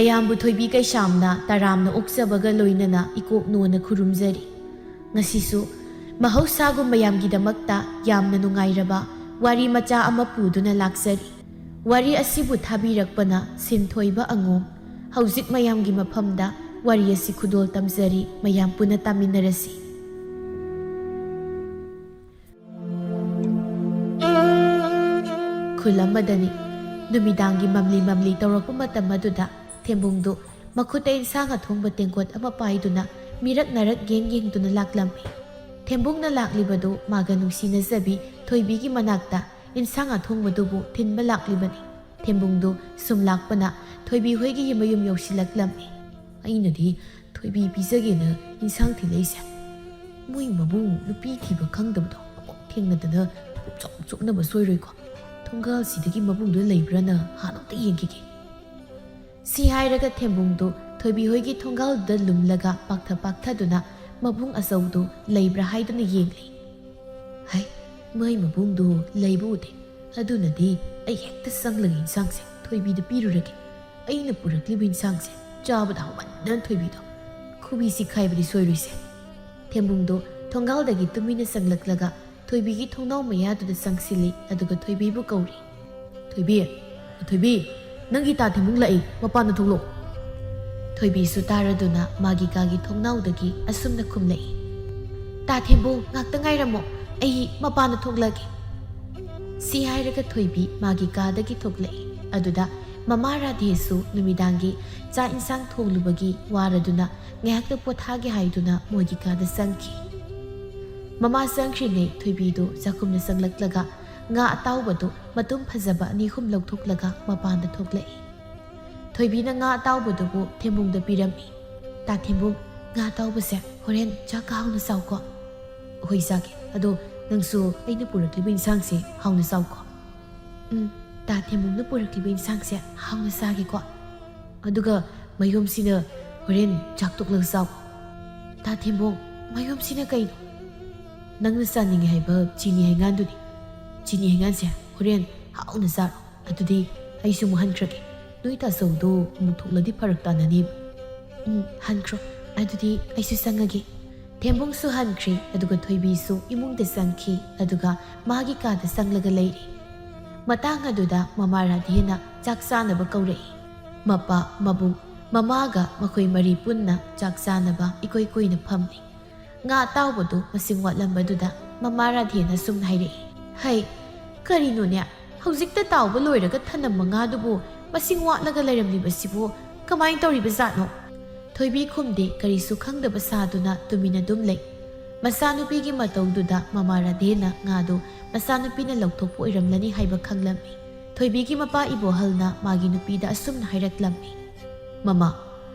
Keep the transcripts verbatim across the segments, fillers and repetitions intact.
ꯃꯌꯥꯝꯕꯨ ꯊꯣꯏꯕꯤ ꯀꯩꯁꯥꯝꯅ ꯇꯔꯥꯝꯅ ꯑꯣꯛꯆꯕꯒ ꯂꯣꯏꯅꯅ ꯏꯀꯣꯛ ꯅꯣꯟꯅ ꯈꯨꯔꯨꯝꯖꯔꯤ꯫ ꯉꯁꯤꯁꯨ ꯃꯍꯧꯁꯥꯒꯨꯝ ꯃꯌꯥꯝꯒꯤꯗꯃꯛꯇ ꯌꯥꯝꯅ ꯅꯨꯡꯉꯥꯏꯔꯕ ꯋꯥꯔꯤ ꯃꯆꯥ ꯑꯃ ꯄꯨꯗꯨꯅ ꯂꯥꯛꯆꯔꯤ꯫ ꯋꯥꯔꯤ ꯑꯁꯤꯕꯨ ꯊꯥꯕꯤꯔꯛꯄꯅ ꯁꯤꯟꯊꯣꯏꯕ ꯑꯉꯣꯝ꯫ ꯍꯧꯖꯤꯛ ꯃꯌꯥꯝꯒꯤ ꯃꯐꯝꯗ ꯋꯥꯔꯤ ꯑꯁꯤ ꯈꯨꯗꯣꯜ ꯇꯝꯖꯔꯤ, ꯃꯌꯥꯝ ꯄꯨꯟꯅ ꯇꯥꯃꯤꯟꯅꯔꯁꯤ꯫ ꯈꯨꯜ ꯑꯃꯗꯅꯤ꯫ ꯅꯨꯃꯤꯗꯥꯡꯒꯤ ꯃꯝꯂꯤ ꯃꯝꯂꯤ ꯇꯧꯔꯛꯄ ꯃꯇꯝ ꯑꯗꯨꯗ ꯊꯦꯝꯕꯨꯡꯗꯨ ꯃꯈꯨꯠꯇ ꯏꯟꯁꯥꯡ ꯑꯊꯣꯡꯕ ꯇꯦꯡꯀꯣꯠ ꯑꯃ ꯄꯥꯏꯗꯨꯅ ꯃꯤꯔꯛ ꯅꯥꯔꯛ ꯌꯦꯡ ꯌꯦꯡꯗꯨꯅ ꯂꯥꯛꯂꯝꯃꯤ꯫ ꯊꯦꯝꯕꯨꯡꯅ ꯂꯥꯛꯂꯤꯕꯗꯨ ꯃꯥꯒ ꯅꯨꯡꯁꯤꯅꯖꯕꯤ ꯊꯣꯏꯕꯤꯒꯤ ꯃꯅꯥꯛꯇ ꯏꯟꯁꯥꯡ ꯑꯊꯣꯡꯕꯗꯨꯕꯨ ꯊꯤꯟꯕ ꯂꯥꯛꯂꯤꯕꯅꯤ꯫ ꯊꯦꯝꯕꯨꯡꯗꯨ ꯁꯨꯝ ꯂꯥꯛꯄꯅ ꯊꯣꯏꯕꯤ ꯍꯣꯏꯒꯤ ꯃꯌꯨꯝ ꯌꯧꯁꯤꯜꯂꯛꯂꯝꯃꯤ꯫ ꯑꯩꯅꯗꯤ ꯊꯣꯏꯕꯤ ꯄꯤꯖꯒꯦꯅ ꯏꯟꯁꯥꯡ ꯊꯤꯜꯂꯛꯏꯁꯦ꯫ ꯃꯣꯏ ꯃꯕꯨꯡ ꯅꯨꯄꯤ ꯊꯤꯕ ꯈꯪꯗꯕꯗꯣ ꯑꯃꯨꯛ ꯊꯦꯡꯅꯗꯅ ꯄꯨꯛꯆꯣꯞ ꯆꯣꯞꯅꯕ ꯁꯣꯏꯔꯣꯏꯀꯣ꯫ ꯊꯣꯡꯒꯥꯜꯁꯤꯗꯒꯤ ꯃꯕꯨꯡꯗꯨ ꯂꯩꯕ꯭ꯔꯥꯅ ꯍꯥꯟꯅ ꯑꯝꯇ ꯌꯦꯡꯈꯤꯒꯦ꯫ ꯁꯤ ꯍꯥꯏꯔꯒ ꯊꯦꯝꯕꯨꯡꯗꯨ ꯊꯣꯏꯕꯤ ꯍꯣꯏꯒꯤ ꯊꯣꯡꯒꯥꯜꯗꯨꯗ ꯂꯨꯝꯂꯒ ꯄꯥꯛꯊ ꯄꯥꯛꯊꯗꯨꯅ ꯃꯕꯨꯡ ꯑꯆꯧꯗꯨ ꯂꯩꯕ꯭ꯔꯥ ꯍꯥꯏꯗꯨꯅ ꯌꯦꯡꯂꯤ꯫ ꯍꯩ, ꯃꯣꯏ ꯃꯕꯨꯡꯗꯨ ꯂꯩꯕ ꯎꯗꯦ꯫ ꯑꯗꯨꯅꯗꯤ ꯑꯩ ꯍꯦꯛꯇ ꯆꯪꯂꯒ ꯏꯟꯁꯥꯡꯁꯦ ꯊꯣꯏꯕꯤꯗ ꯄꯤꯔꯨꯔꯒꯦ꯫ ꯑꯩꯅ ꯄꯨꯔꯛꯂꯤꯕ ꯏꯟꯁꯥꯡꯁꯦ ꯆꯥꯕꯗ ꯍꯥꯎꯃꯟꯗꯅ ꯊꯣꯏꯕꯤꯗꯣ ꯈꯨꯕꯤ ꯁꯤꯈꯥꯏꯕꯗꯤ ꯁꯣꯏꯔꯣꯏꯁꯦ꯫ ꯊꯦꯝꯕꯨꯡꯗꯣ ꯊꯣꯡꯒꯥꯜꯗꯒꯤ ꯇꯨꯃꯤꯟꯅ ꯆꯪꯂꯛꯂꯒ ꯊꯣꯏꯕꯤꯒꯤ ꯊꯣꯡꯅꯥꯎ ꯃꯌꯥꯗꯨꯗ ꯆꯪꯁꯤꯜꯂꯤ, ꯑꯗꯨꯒ ꯊꯣꯏꯕꯤꯕꯨ ꯀꯧꯔꯤ꯫ "ꯊꯣꯏꯕꯤ, ꯊꯣꯏꯕꯤ, ꯅꯪꯒꯤ ꯇꯥ ꯊꯦꯝꯕꯨꯡ ꯂꯥꯛꯏ, ꯃꯄꯥꯟꯗ ꯊꯣꯛꯂꯛꯑꯣ꯫" ꯊꯣꯏꯕꯤꯁꯨ ꯇꯥꯔꯗꯨꯅ ꯃꯥꯒꯤ ꯀꯥꯒꯤ ꯊꯣꯡꯅꯥꯎꯗꯒꯤ ꯑꯁꯨꯝꯅ ꯈꯨꯝꯂꯛꯏ, "ꯇꯥ ꯊꯦꯝꯕꯨꯡ, ꯉꯥꯛꯇ ꯉꯥꯏꯔꯝꯃꯣ, ꯑꯩ ꯃꯄꯥꯟꯗ ꯊꯣꯛꯂꯛꯑꯒꯦ꯫" ꯁꯤ ꯍꯥꯏꯔꯒ ꯊꯣꯏꯕꯤ ꯃꯥꯒꯤ ꯀꯥꯗꯒꯤ ꯊꯣꯛꯂꯛꯏ꯫ ꯑꯗꯨꯗ ꯃꯃꯥ ꯔꯥꯙꯦꯁꯨ ꯅꯨꯃꯤꯗꯥꯡꯒꯤ ꯆꯥꯛ ꯏꯟꯁꯥꯡ ꯊꯣꯡꯂꯨꯕꯒꯤ ꯋꯥꯔꯗꯨꯅ ꯉꯥꯏꯍꯥꯛꯇ ꯄꯣꯊꯥꯒꯦ ꯍꯥꯏꯗꯨꯅ ꯃꯣꯏꯒꯤ ꯀꯥꯗ ꯆꯪꯈꯤ꯫ ꯃꯃꯥ ꯆꯪꯈ꯭ꯔꯤꯉꯩ ꯊꯣꯏꯕꯤꯗꯨ ꯆꯥꯛꯈꯨꯝꯗ ꯆꯪꯂꯛꯂꯒ ꯉꯥ ꯑꯇꯥꯎꯕꯗꯨ ꯃꯇꯨꯝ ꯐꯖꯕ ꯑꯅꯤ ꯑꯍꯨꯝ ꯂꯧꯊꯣꯛꯂꯒ ꯃꯄꯥꯟꯗ ꯊꯣꯛꯂꯛꯏ꯫ ꯊꯣꯏꯕꯤꯅ ꯉꯥ ꯑꯇꯥꯎꯕꯗꯨꯕꯨ ꯊꯦꯝꯕꯨꯡꯗ ꯄꯤꯔꯝꯃꯤ꯫ "ꯇꯥ ꯊꯦꯝꯕꯨꯡ, ꯉꯥ ꯑꯇꯥꯎꯕꯁꯦ ꯍꯣꯔꯦꯟ ꯆꯥꯛꯀ ꯍꯥꯎꯅ ꯆꯥꯎꯀꯣ꯫" "ꯍꯣꯏ, ꯆꯥꯒꯦ꯫ ꯑꯗꯣ ꯅꯪꯁꯨ ꯑꯩꯅ ꯄꯨꯔꯛꯂꯤꯕ ꯏꯟꯁꯥꯡꯁꯦ ꯍꯥꯎꯅ ꯆꯥꯎꯀꯣ꯫" "ꯎꯝ, ꯇꯥ ꯊꯦꯝꯕꯨꯡꯅ ꯄꯨꯔꯛꯂꯤꯕ ꯏꯟꯁꯥꯡꯁꯦ ꯍꯥꯎꯅ ꯆꯥꯒꯦꯀꯣ꯫ ꯑꯗꯨꯒ ꯃꯌꯣꯝꯁꯤꯅ ꯍꯣꯔꯦꯟ ꯆꯥꯛ ꯇꯣꯛꯂꯒ ꯆꯥꯎꯀꯣ꯫" "ꯇꯥ ꯊꯦꯝꯕꯨꯡ, ꯃꯌꯣꯝꯁꯤꯅ ꯀꯩꯅꯣ?" "ꯅꯪꯅ ꯆꯥꯅꯤꯡꯉꯦ ꯍꯥꯏꯕ ꯆꯤꯅꯤ ꯍꯩꯉꯥꯟꯗꯨꯅꯤ꯫ ꯆꯤꯅꯤ ꯍꯩꯉꯥꯟꯁꯦ ꯍꯣꯔꯦꯟ ꯍꯥꯎꯅ ꯆꯥꯔꯣ꯫ ꯑꯗꯨꯗꯤ ꯑꯩꯁꯨ ꯃꯨꯛꯍꯟꯈ꯭ꯔꯒꯦ꯫ ꯅꯣꯏ ꯇꯥꯆꯧꯗꯣ ꯑꯃꯨꯛ ꯊꯣꯛꯂꯗꯤ ꯐꯔꯛ ꯇꯥꯅꯅꯦꯕ꯫ "ꯎꯝ, ꯍꯟꯈ꯭ꯔꯣ꯫ ꯑꯗꯨꯗꯤ ꯑꯩꯁꯨ ꯆꯪꯉꯒꯦ꯫" ꯊꯦꯝꯕꯨꯡꯁꯨ ꯍꯟꯈ꯭ꯔꯦ, ꯑꯗꯨꯒ ꯊꯣꯏꯕꯤꯁꯨ ꯏꯃꯨꯡꯗ ꯆꯪꯈꯤ, ꯑꯗꯨꯒ ꯃꯥꯒꯤ ꯀꯥꯗ ꯆꯪꯂꯒ ꯂꯩꯔꯦ꯫ ꯃꯇꯥꯡ ꯑꯗꯨꯗ ꯃꯃꯥ ꯔꯥꯙꯦꯅ ꯆꯥꯛ ꯆꯥꯅꯕ ꯀꯧꯔꯛꯏ꯫ ꯃꯄꯥ, ꯃꯕꯨꯡ, ꯃꯃꯥꯒ ꯃꯈꯣꯏ ꯃꯔꯤ ꯄꯨꯟꯅ ꯆꯥꯛ ꯆꯥꯅꯕ ꯏꯀꯣꯏ ꯀꯣꯏꯅ ꯐꯝꯂꯤ꯫ ꯉꯥ ꯑꯇꯥꯎꯕꯗꯨ ꯃꯁꯤꯡ ꯋꯥꯠꯂꯝꯕꯗꯨꯗ ꯃꯃꯥ ꯔꯥꯙꯦꯅ ꯁꯨꯝ ꯍꯥꯏꯔꯛꯏ, "ꯍꯩ, ꯀꯔꯤꯅꯣꯅꯦ? ꯍꯧꯖꯤꯛꯇ ꯇꯥꯎꯕ ꯂꯣꯏꯔꯒ ꯊꯅꯝꯕ ꯉꯥꯗꯨꯕꯨ ꯃꯁꯤꯡ ꯋꯥꯠꯂꯒ ꯂꯩꯔꯝꯂꯤꯕꯁꯤꯕꯨ ꯀꯃꯥꯏꯅ ꯇꯧꯔꯤꯕꯖꯥꯠꯅꯣ?" ꯊꯣꯏꯕꯤ ꯈꯨꯝꯗꯦ, ꯀꯔꯤꯁꯨ ꯈꯪꯗꯕ ꯁꯥꯗꯨꯅ ꯇꯨꯃꯤꯟ ꯑꯗꯨꯝ ꯂꯩ꯫ ꯃꯆꯥꯅꯨꯄꯤꯒꯤ ꯃꯇꯧꯗꯨꯗ ꯃꯃꯥ ꯔꯥꯙꯦꯅ ꯉꯥꯗꯨ ꯃꯆꯥꯅꯨꯄꯤꯅ ꯂꯧꯊꯣꯛꯄ ꯑꯣꯏꯔꯝꯂꯅꯤ ꯍꯥꯏꯕ ꯈꯪꯂꯝꯃꯤ꯫ ꯊꯣꯏꯕꯤꯒꯤ ꯃꯄꯥ ꯏꯕꯣꯍꯜꯅ ꯃꯥꯒꯤ ꯅꯨꯄꯤꯗ ꯑꯁꯨꯝꯅ ꯍꯥꯏꯔꯛꯂꯝꯃꯤ, "ꯃꯃꯥ,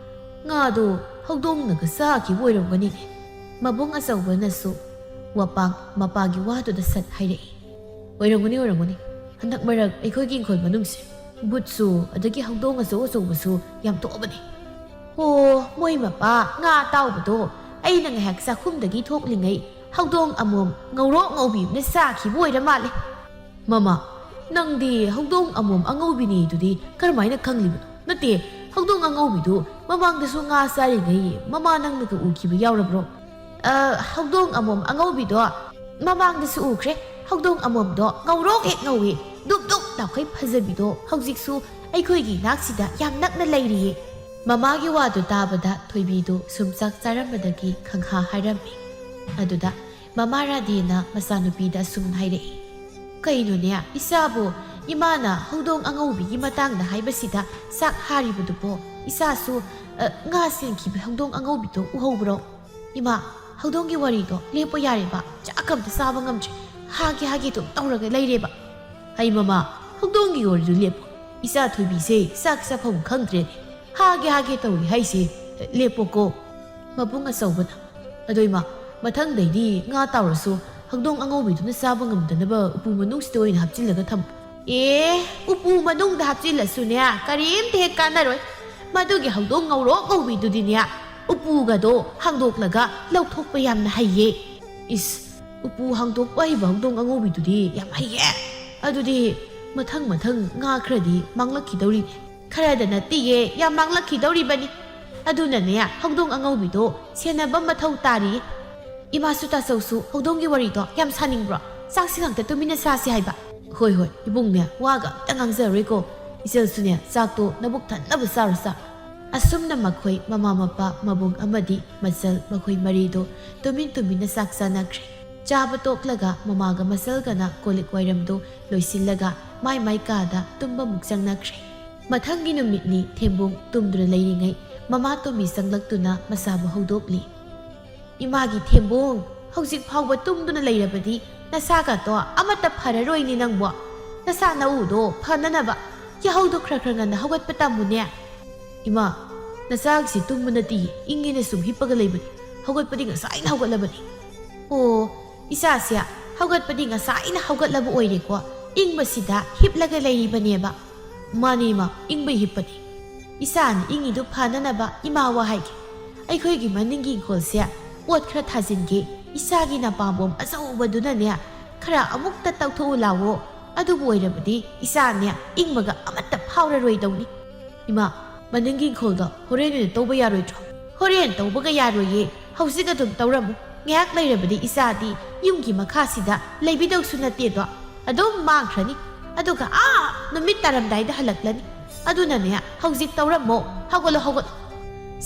ꯉꯥꯗꯣ ꯍꯧꯗꯣꯡꯅꯒ ꯆꯥꯈꯤꯕ ꯑꯣꯏꯔꯝꯒꯅꯤꯅꯦ꯫" ꯃꯕꯨꯡ ꯑꯆꯧꯕꯅꯁꯨ ꯋꯥꯄꯥꯡ ꯃꯄꯥꯒꯤ ꯋꯥꯗꯨꯗ ꯁꯠ ꯍꯥꯏꯔꯛꯏ, "ꯑꯣꯏꯔꯝꯒꯅꯤ, ꯑꯣꯏꯔꯝꯒꯅꯤ꯫ ꯍꯟꯗꯛ ꯃꯔꯛ ꯑꯩꯈꯣꯏꯒꯤ ꯏꯪꯈꯣꯜ ꯃꯅꯨꯡꯁꯦ ꯕꯨꯠꯁꯨ ꯑꯗꯒꯤ ꯍꯧꯗꯣꯡ ꯑꯆꯧ ꯑꯆꯧꯕꯁꯨ ꯌꯥꯝ ꯊꯣꯛꯑꯕꯅꯤ꯫" "ꯑꯣ, ꯃꯣꯏ ꯃꯄꯥ ꯉꯥ ꯑꯇꯥꯎꯕꯗꯣ ꯑꯩꯅ ꯉꯥꯏꯍꯥꯛ ꯆꯥꯛꯈꯨꯝꯗꯒꯤ ꯊꯣꯛꯂꯤꯉꯩ ꯍꯧꯗꯣꯡ ꯑꯃꯣꯝ ꯉꯧꯔꯣꯛ ꯉꯧꯕꯤ ꯑꯃꯅ ꯆꯥꯈꯤꯕ ꯑꯣꯏꯔ ꯃꯥꯜꯂꯦ꯫" "ꯃꯃꯥ, ꯅꯪꯗꯤ ꯍꯧꯗꯣꯡ ꯑꯃꯣꯝ ꯑꯉꯧꯕꯤꯅꯦꯗꯨꯗꯤ ꯀꯔꯝꯍꯥꯏꯅ ꯈꯪꯂꯤꯕꯅꯣ? ꯅꯠꯇꯦ, ꯍꯧꯗꯣꯡ ꯑꯉꯧꯕꯤꯗꯨ ꯃꯃꯥꯡꯗꯁꯨ ꯉꯥ ꯆꯥꯔꯤꯉꯩ ꯃꯃꯥ ꯅꯪꯅꯒ ꯎꯈꯤꯕ ꯌꯥꯎꯔꯕ꯭ꯔꯣ?" "ꯑ, ꯍꯧꯗꯣꯡ ꯑꯃꯣꯝ ꯑꯉꯧꯕꯤꯗꯣ ꯃꯃꯥꯡꯗꯁꯨ ꯎꯈ꯭ꯔꯦ꯫ ꯍꯧꯗꯣꯡ ꯑꯃꯣꯝꯗꯣ ꯉꯧꯔꯣꯛ ꯍꯦꯛ ꯉꯧꯏ, ꯗꯨꯞ ꯗꯨꯞ ꯂꯥꯎꯈꯩ ꯐꯖꯕꯤꯗꯣ ꯍꯧꯖꯤꯛꯁꯨ ꯑꯩꯈꯣꯏꯒꯤ ꯏꯅꯥꯛꯁꯤꯗ ꯌꯥꯝ ꯅꯛꯅ ꯂꯩꯔꯤꯌꯦ꯫" ꯃꯃꯥꯒꯤ ꯋꯥꯗꯨ ꯇꯥꯕꯗ ꯊꯣꯏꯕꯤꯗꯨ ꯁꯨꯝ ꯆꯥꯛ ꯆꯥꯔꯝꯕꯗꯒꯤ ꯈꯪꯍꯥ ꯍꯥꯔꯝꯃꯤ꯫ ꯑꯗꯨꯗ ꯃꯃꯥ ꯔꯥꯙꯦꯅ ꯃꯆꯥꯅꯨꯄꯤꯗ ꯑꯁꯨꯝꯅ ꯍꯥꯏꯔꯛꯏ, "ꯀꯩꯅꯣꯅꯦ, ꯏꯆꯥꯕꯨ ꯏꯃꯥꯅ ꯍꯧꯗꯣꯡ ꯑꯉꯧꯕꯤꯒꯤ ꯃꯇꯥꯡꯗ ꯍꯥꯏꯕꯁꯤꯗ ꯆꯥꯛ ꯍꯥꯔꯤꯕꯗꯨꯕꯣ? ꯏꯆꯥꯁꯨ, ꯑ, ꯉꯥ ꯆꯦꯟꯈꯤꯕ ꯍꯧꯗꯣꯡ ꯑꯉꯧꯕꯤꯗꯣ ꯎꯍꯧꯕ꯭ꯔꯣ? ꯏꯃꯥ, ꯍꯧꯗꯣꯡꯒꯤ ꯋꯥꯔꯤꯗꯣ ꯂꯦꯞꯄꯣ ꯌꯥꯔꯦꯕ, ꯆꯥꯛ ꯑꯝꯇ ꯆꯥꯕ ꯉꯝꯗ꯭ꯔꯦ, ꯍꯥꯒꯦ ꯍꯥꯒꯦ ꯑꯗꯨꯝ ꯇꯧꯔꯒ ꯂꯩꯔꯦꯕ꯫" "ꯍꯩ ꯃꯃꯥ, ꯍꯧꯗꯣꯡꯒꯤ ꯋꯥꯔꯤꯗꯨ ꯂꯦꯞꯄꯣ, ꯏꯆꯥ ꯊꯣꯏꯕꯤꯁꯦ ꯆꯥꯛ ꯆꯥꯐꯝ ꯈꯪꯗ꯭ꯔꯦꯅꯦ, ꯍꯥꯒꯦ ꯍꯥꯒꯦ ꯇꯧꯔꯤ ꯍꯥꯏꯁꯦ, ꯂꯦꯞꯄꯣꯀꯣ꯫" ꯃꯕꯨꯡ ꯑꯆꯧꯕꯅ, "ꯑꯗꯣ ꯏꯃꯥ, ꯃꯊꯪꯗꯩꯗꯤ ꯉꯥ ꯇꯥꯎꯔꯁꯨ ꯍꯧꯗꯣꯡ ꯑꯉꯧꯕꯤꯗꯨꯅ ꯆꯥꯕ ꯉꯝꯗꯅꯕ ꯎꯄꯨ ꯃꯅꯨꯡꯁꯤꯗ ꯑꯣꯏꯅ ꯍꯥꯞꯆꯤꯜꯂꯒ ꯊꯝꯃꯨ꯫" "ꯑꯦ, ꯎꯄꯨ ꯃꯅꯨꯡꯗ ꯍꯥꯞꯆꯤꯜꯂꯁꯨꯅꯦ, ꯀꯔꯤꯝꯇ ꯍꯦꯛ ꯀꯥꯟꯅꯔꯣꯏ꯫ ꯃꯗꯨꯒꯤ ꯍꯧꯗꯣꯡ ꯉꯧꯔꯣꯛ ꯉꯧꯕꯤꯗꯨꯗꯤꯅꯦ, ꯎꯄꯨꯒꯗꯣ ꯍꯥꯡꯗꯣꯛꯂꯒ ꯂꯧꯊꯣꯛꯄ ꯌꯥꯝꯅ ꯍꯩꯌꯦ꯫" "ꯏꯁ, ꯎꯄꯨ ꯍꯥꯡꯗꯣꯛꯄ ꯍꯩꯕ ꯍꯧꯗꯣꯡ ꯑꯉꯧꯕꯤꯗꯨꯗꯤ ꯌꯥꯝ ꯍꯩꯌꯦ꯫ ꯑꯗꯨꯗꯤ ꯃꯊꯪ ꯃꯊꯪ ꯉꯥ ꯈꯔꯗꯤ ꯃꯥꯡꯂꯛꯈꯤꯗꯧꯔꯤꯅꯦ꯫" "ꯈꯔꯗ ꯅꯠꯇꯤꯌꯦ, ꯌꯥꯝ ꯃꯥꯡꯂꯛꯈꯤꯗꯧꯔꯤꯕꯅꯤ꯫ ꯑꯗꯨꯅꯅꯦ, ꯍꯧꯗꯣꯡ ꯑꯉꯧꯕꯤꯗꯣ ꯁꯦꯟꯅꯕ ꯃꯊꯧ ꯇꯥꯔꯤ꯫" "ꯏꯃꯥꯁꯨ ꯇꯥꯆꯧꯁꯨ ꯍꯧꯗꯣꯡꯒꯤ ꯋꯥꯔꯤꯗꯣ ꯌꯥꯝ ꯁꯥꯅꯤꯡꯕ꯭ꯔꯣ? ꯆꯥꯛꯁꯤ ꯉꯥꯛꯇ ꯇꯨꯃꯤꯟꯅ ꯆꯥꯁꯤ ꯍꯥꯏꯕ꯫" "ꯍꯣꯏ, ꯍꯣꯏ, ꯏꯕꯨꯡꯅꯦ, ꯋꯥꯒ ꯑꯝꯇ ꯉꯥꯡꯖꯔꯣꯏꯀꯣ꯫ ꯏꯆꯜꯁꯨꯅꯦ, ꯆꯥꯛꯇꯣ ꯅꯕꯨꯛ ꯊꯟꯅꯕ ꯆꯥꯔꯣ, ꯆꯥꯔꯣ꯫" ꯑꯁꯨꯝꯅ ꯃꯈꯣꯏ ꯃꯃꯥ ꯃꯄꯥ ꯃꯕꯨꯡ ꯑꯃꯗꯤ ꯃꯆꯜ ꯃꯈꯣꯏ ꯃꯔꯤꯗꯣ ꯇꯨꯃꯤꯟ ꯇꯨꯃꯤꯟꯅ ꯆꯥꯛ ꯆꯥꯅꯈ꯭ꯔꯦ꯫ ꯆꯥꯕ ꯇꯣꯛꯂꯒ ꯃꯃꯥꯒ ꯃꯆꯜꯒꯅ ꯀꯣꯜ ꯂꯤꯛ ꯋꯥꯏꯔꯝꯗꯣ ꯂꯣꯏꯁꯤꯜꯂꯒ ꯃꯥꯏ ꯃꯥꯏ ꯀꯥꯗ ꯇꯨꯝꯕꯃꯨꯛ ꯆꯪꯅꯈ꯭ꯔꯦ꯫ ꯃꯊꯪꯒꯤ ꯅꯨꯃꯤꯠꯅꯤ꯫ ꯊꯦꯝꯕꯨꯡ ꯇꯨꯝꯗꯨꯅ ꯂꯩꯔꯤꯉꯩ ꯃꯃꯥ ꯇꯣꯝꯕꯤ ꯆꯪꯂꯛꯇꯨꯅ ꯃꯆꯥꯕꯨ ꯍꯧꯗꯣꯛꯂꯤ꯫ "ꯏꯃꯥꯒꯤ ꯊꯦꯝꯕꯨꯡ, ꯍꯧꯖꯤꯛ ꯐꯥꯎꯕ ꯇꯨꯝꯗꯨꯅ ꯂꯩꯔꯕꯗꯤ ꯅꯁꯥꯒꯇꯣ ꯑꯃꯠꯇ ꯐꯔꯔꯣꯏꯅꯦ ꯅꯪꯕꯣ꯫ ꯅꯁꯥ ꯅꯎꯗꯣ ꯐꯅꯅꯕ ꯌꯥꯍꯧꯗꯣ ꯈꯔ ꯈꯔ ꯉꯟꯅ ꯍꯧꯒꯠꯄ ꯇꯝꯃꯨꯅꯦ꯫" "ꯏꯃꯥ, ꯅꯆꯥꯒꯤꯁꯤ ꯇꯨꯝꯕ ꯅꯠꯇꯤꯌꯦ, ꯏꯪꯉꯦꯅ ꯁꯨꯝ ꯍꯤꯞꯄꯒ ꯂꯩꯕꯅꯤ꯫ ꯍꯧꯒꯠꯄꯗꯤ ꯉꯁꯥꯏꯅ ꯍꯧꯒꯠꯂꯕꯅꯤ꯫" "ꯑꯣ, ꯏꯆꯥꯁꯦ ꯍꯧꯒꯠꯄꯗꯤ ꯉꯁꯥꯏꯅ ꯍꯧꯒꯠꯂꯕ ꯑꯣꯏꯔꯦꯀꯣ꯫ ꯏꯪꯕꯁꯤꯗ ꯍꯤꯞꯂꯒ ꯂꯩꯔꯤꯕꯅꯦꯕ꯫" "ꯃꯥꯅꯤ ꯏꯃꯥ, ꯏꯪꯕꯩ ꯍꯤꯞꯄꯅꯤ꯫" "ꯏꯆꯥꯅ ꯏꯪꯉꯤꯗꯨ ꯐꯅꯅꯕ ꯏꯃꯥ ꯋꯥ ꯍꯥꯏꯒꯦ꯫ ꯑꯩꯈꯣꯏꯒꯤ ꯃꯅꯤꯡꯒꯤ ꯏꯪꯈꯣꯜꯁꯦ ꯄꯣꯠ ꯈꯔ ꯊꯥꯖꯤꯟꯒꯦ꯫ ꯏꯆꯥꯒꯤ ꯅꯄꯥꯝꯕꯣꯝ ꯑꯆꯧꯕꯗꯨꯅꯅꯦ ꯈꯔ ꯑꯃꯨꯛꯇ ꯇꯧꯊꯣꯛꯎ ꯂꯥꯎꯋꯣ꯫ ꯑꯗꯨꯕꯨ ꯑꯣꯏꯔꯕꯗꯤ ꯏꯆꯥꯅꯦ ꯏꯪꯕꯒ ꯑꯃꯠꯇ ꯐꯥꯎꯔꯔꯣꯏꯗꯧꯅꯤ꯫" "ꯏꯃꯥ, ꯃꯅꯤꯡꯒꯤ ꯏꯪꯈꯣꯜꯗꯣ ꯍꯣꯔꯦꯟ ꯑꯣꯏꯅ ꯇꯧꯕ ꯌꯥꯔꯣꯏꯗ꯭ꯔꯣ?" "ꯍꯣꯔꯦꯟ ꯇꯧꯕꯒ ꯌꯥꯔꯣꯏꯌꯦ꯫ ꯍꯧꯖꯤꯛ ꯑꯗꯨꯝ ꯇꯧꯔꯝꯃꯨ꯫ ꯉꯥꯏꯍꯥꯛ ꯂꯩꯔꯕꯗꯤ ꯏꯆꯥꯗꯤ ꯌꯨꯝꯒꯤ ꯃꯈꯥꯁꯤꯗ ꯂꯩꯕꯤꯗꯧꯁꯨ ꯅꯠꯇꯦꯗꯣ꯫ ꯑꯗꯨꯝ ꯃꯥꯡꯈ꯭ꯔꯅꯤ꯫ ꯑꯗꯨꯒ ꯑꯥ ꯅꯨꯃꯤꯠ ꯇꯥꯔꯝꯗꯥꯏꯗ ꯍꯜꯂꯛꯂꯅꯤ꯫ ꯑꯗꯨꯅꯅꯦ ꯍꯧꯖꯤꯛ ꯇꯧꯔꯝꯃꯣ꯫ ꯍꯧꯒꯠꯂꯣ, ꯍꯧꯒꯠꯂꯣ꯫"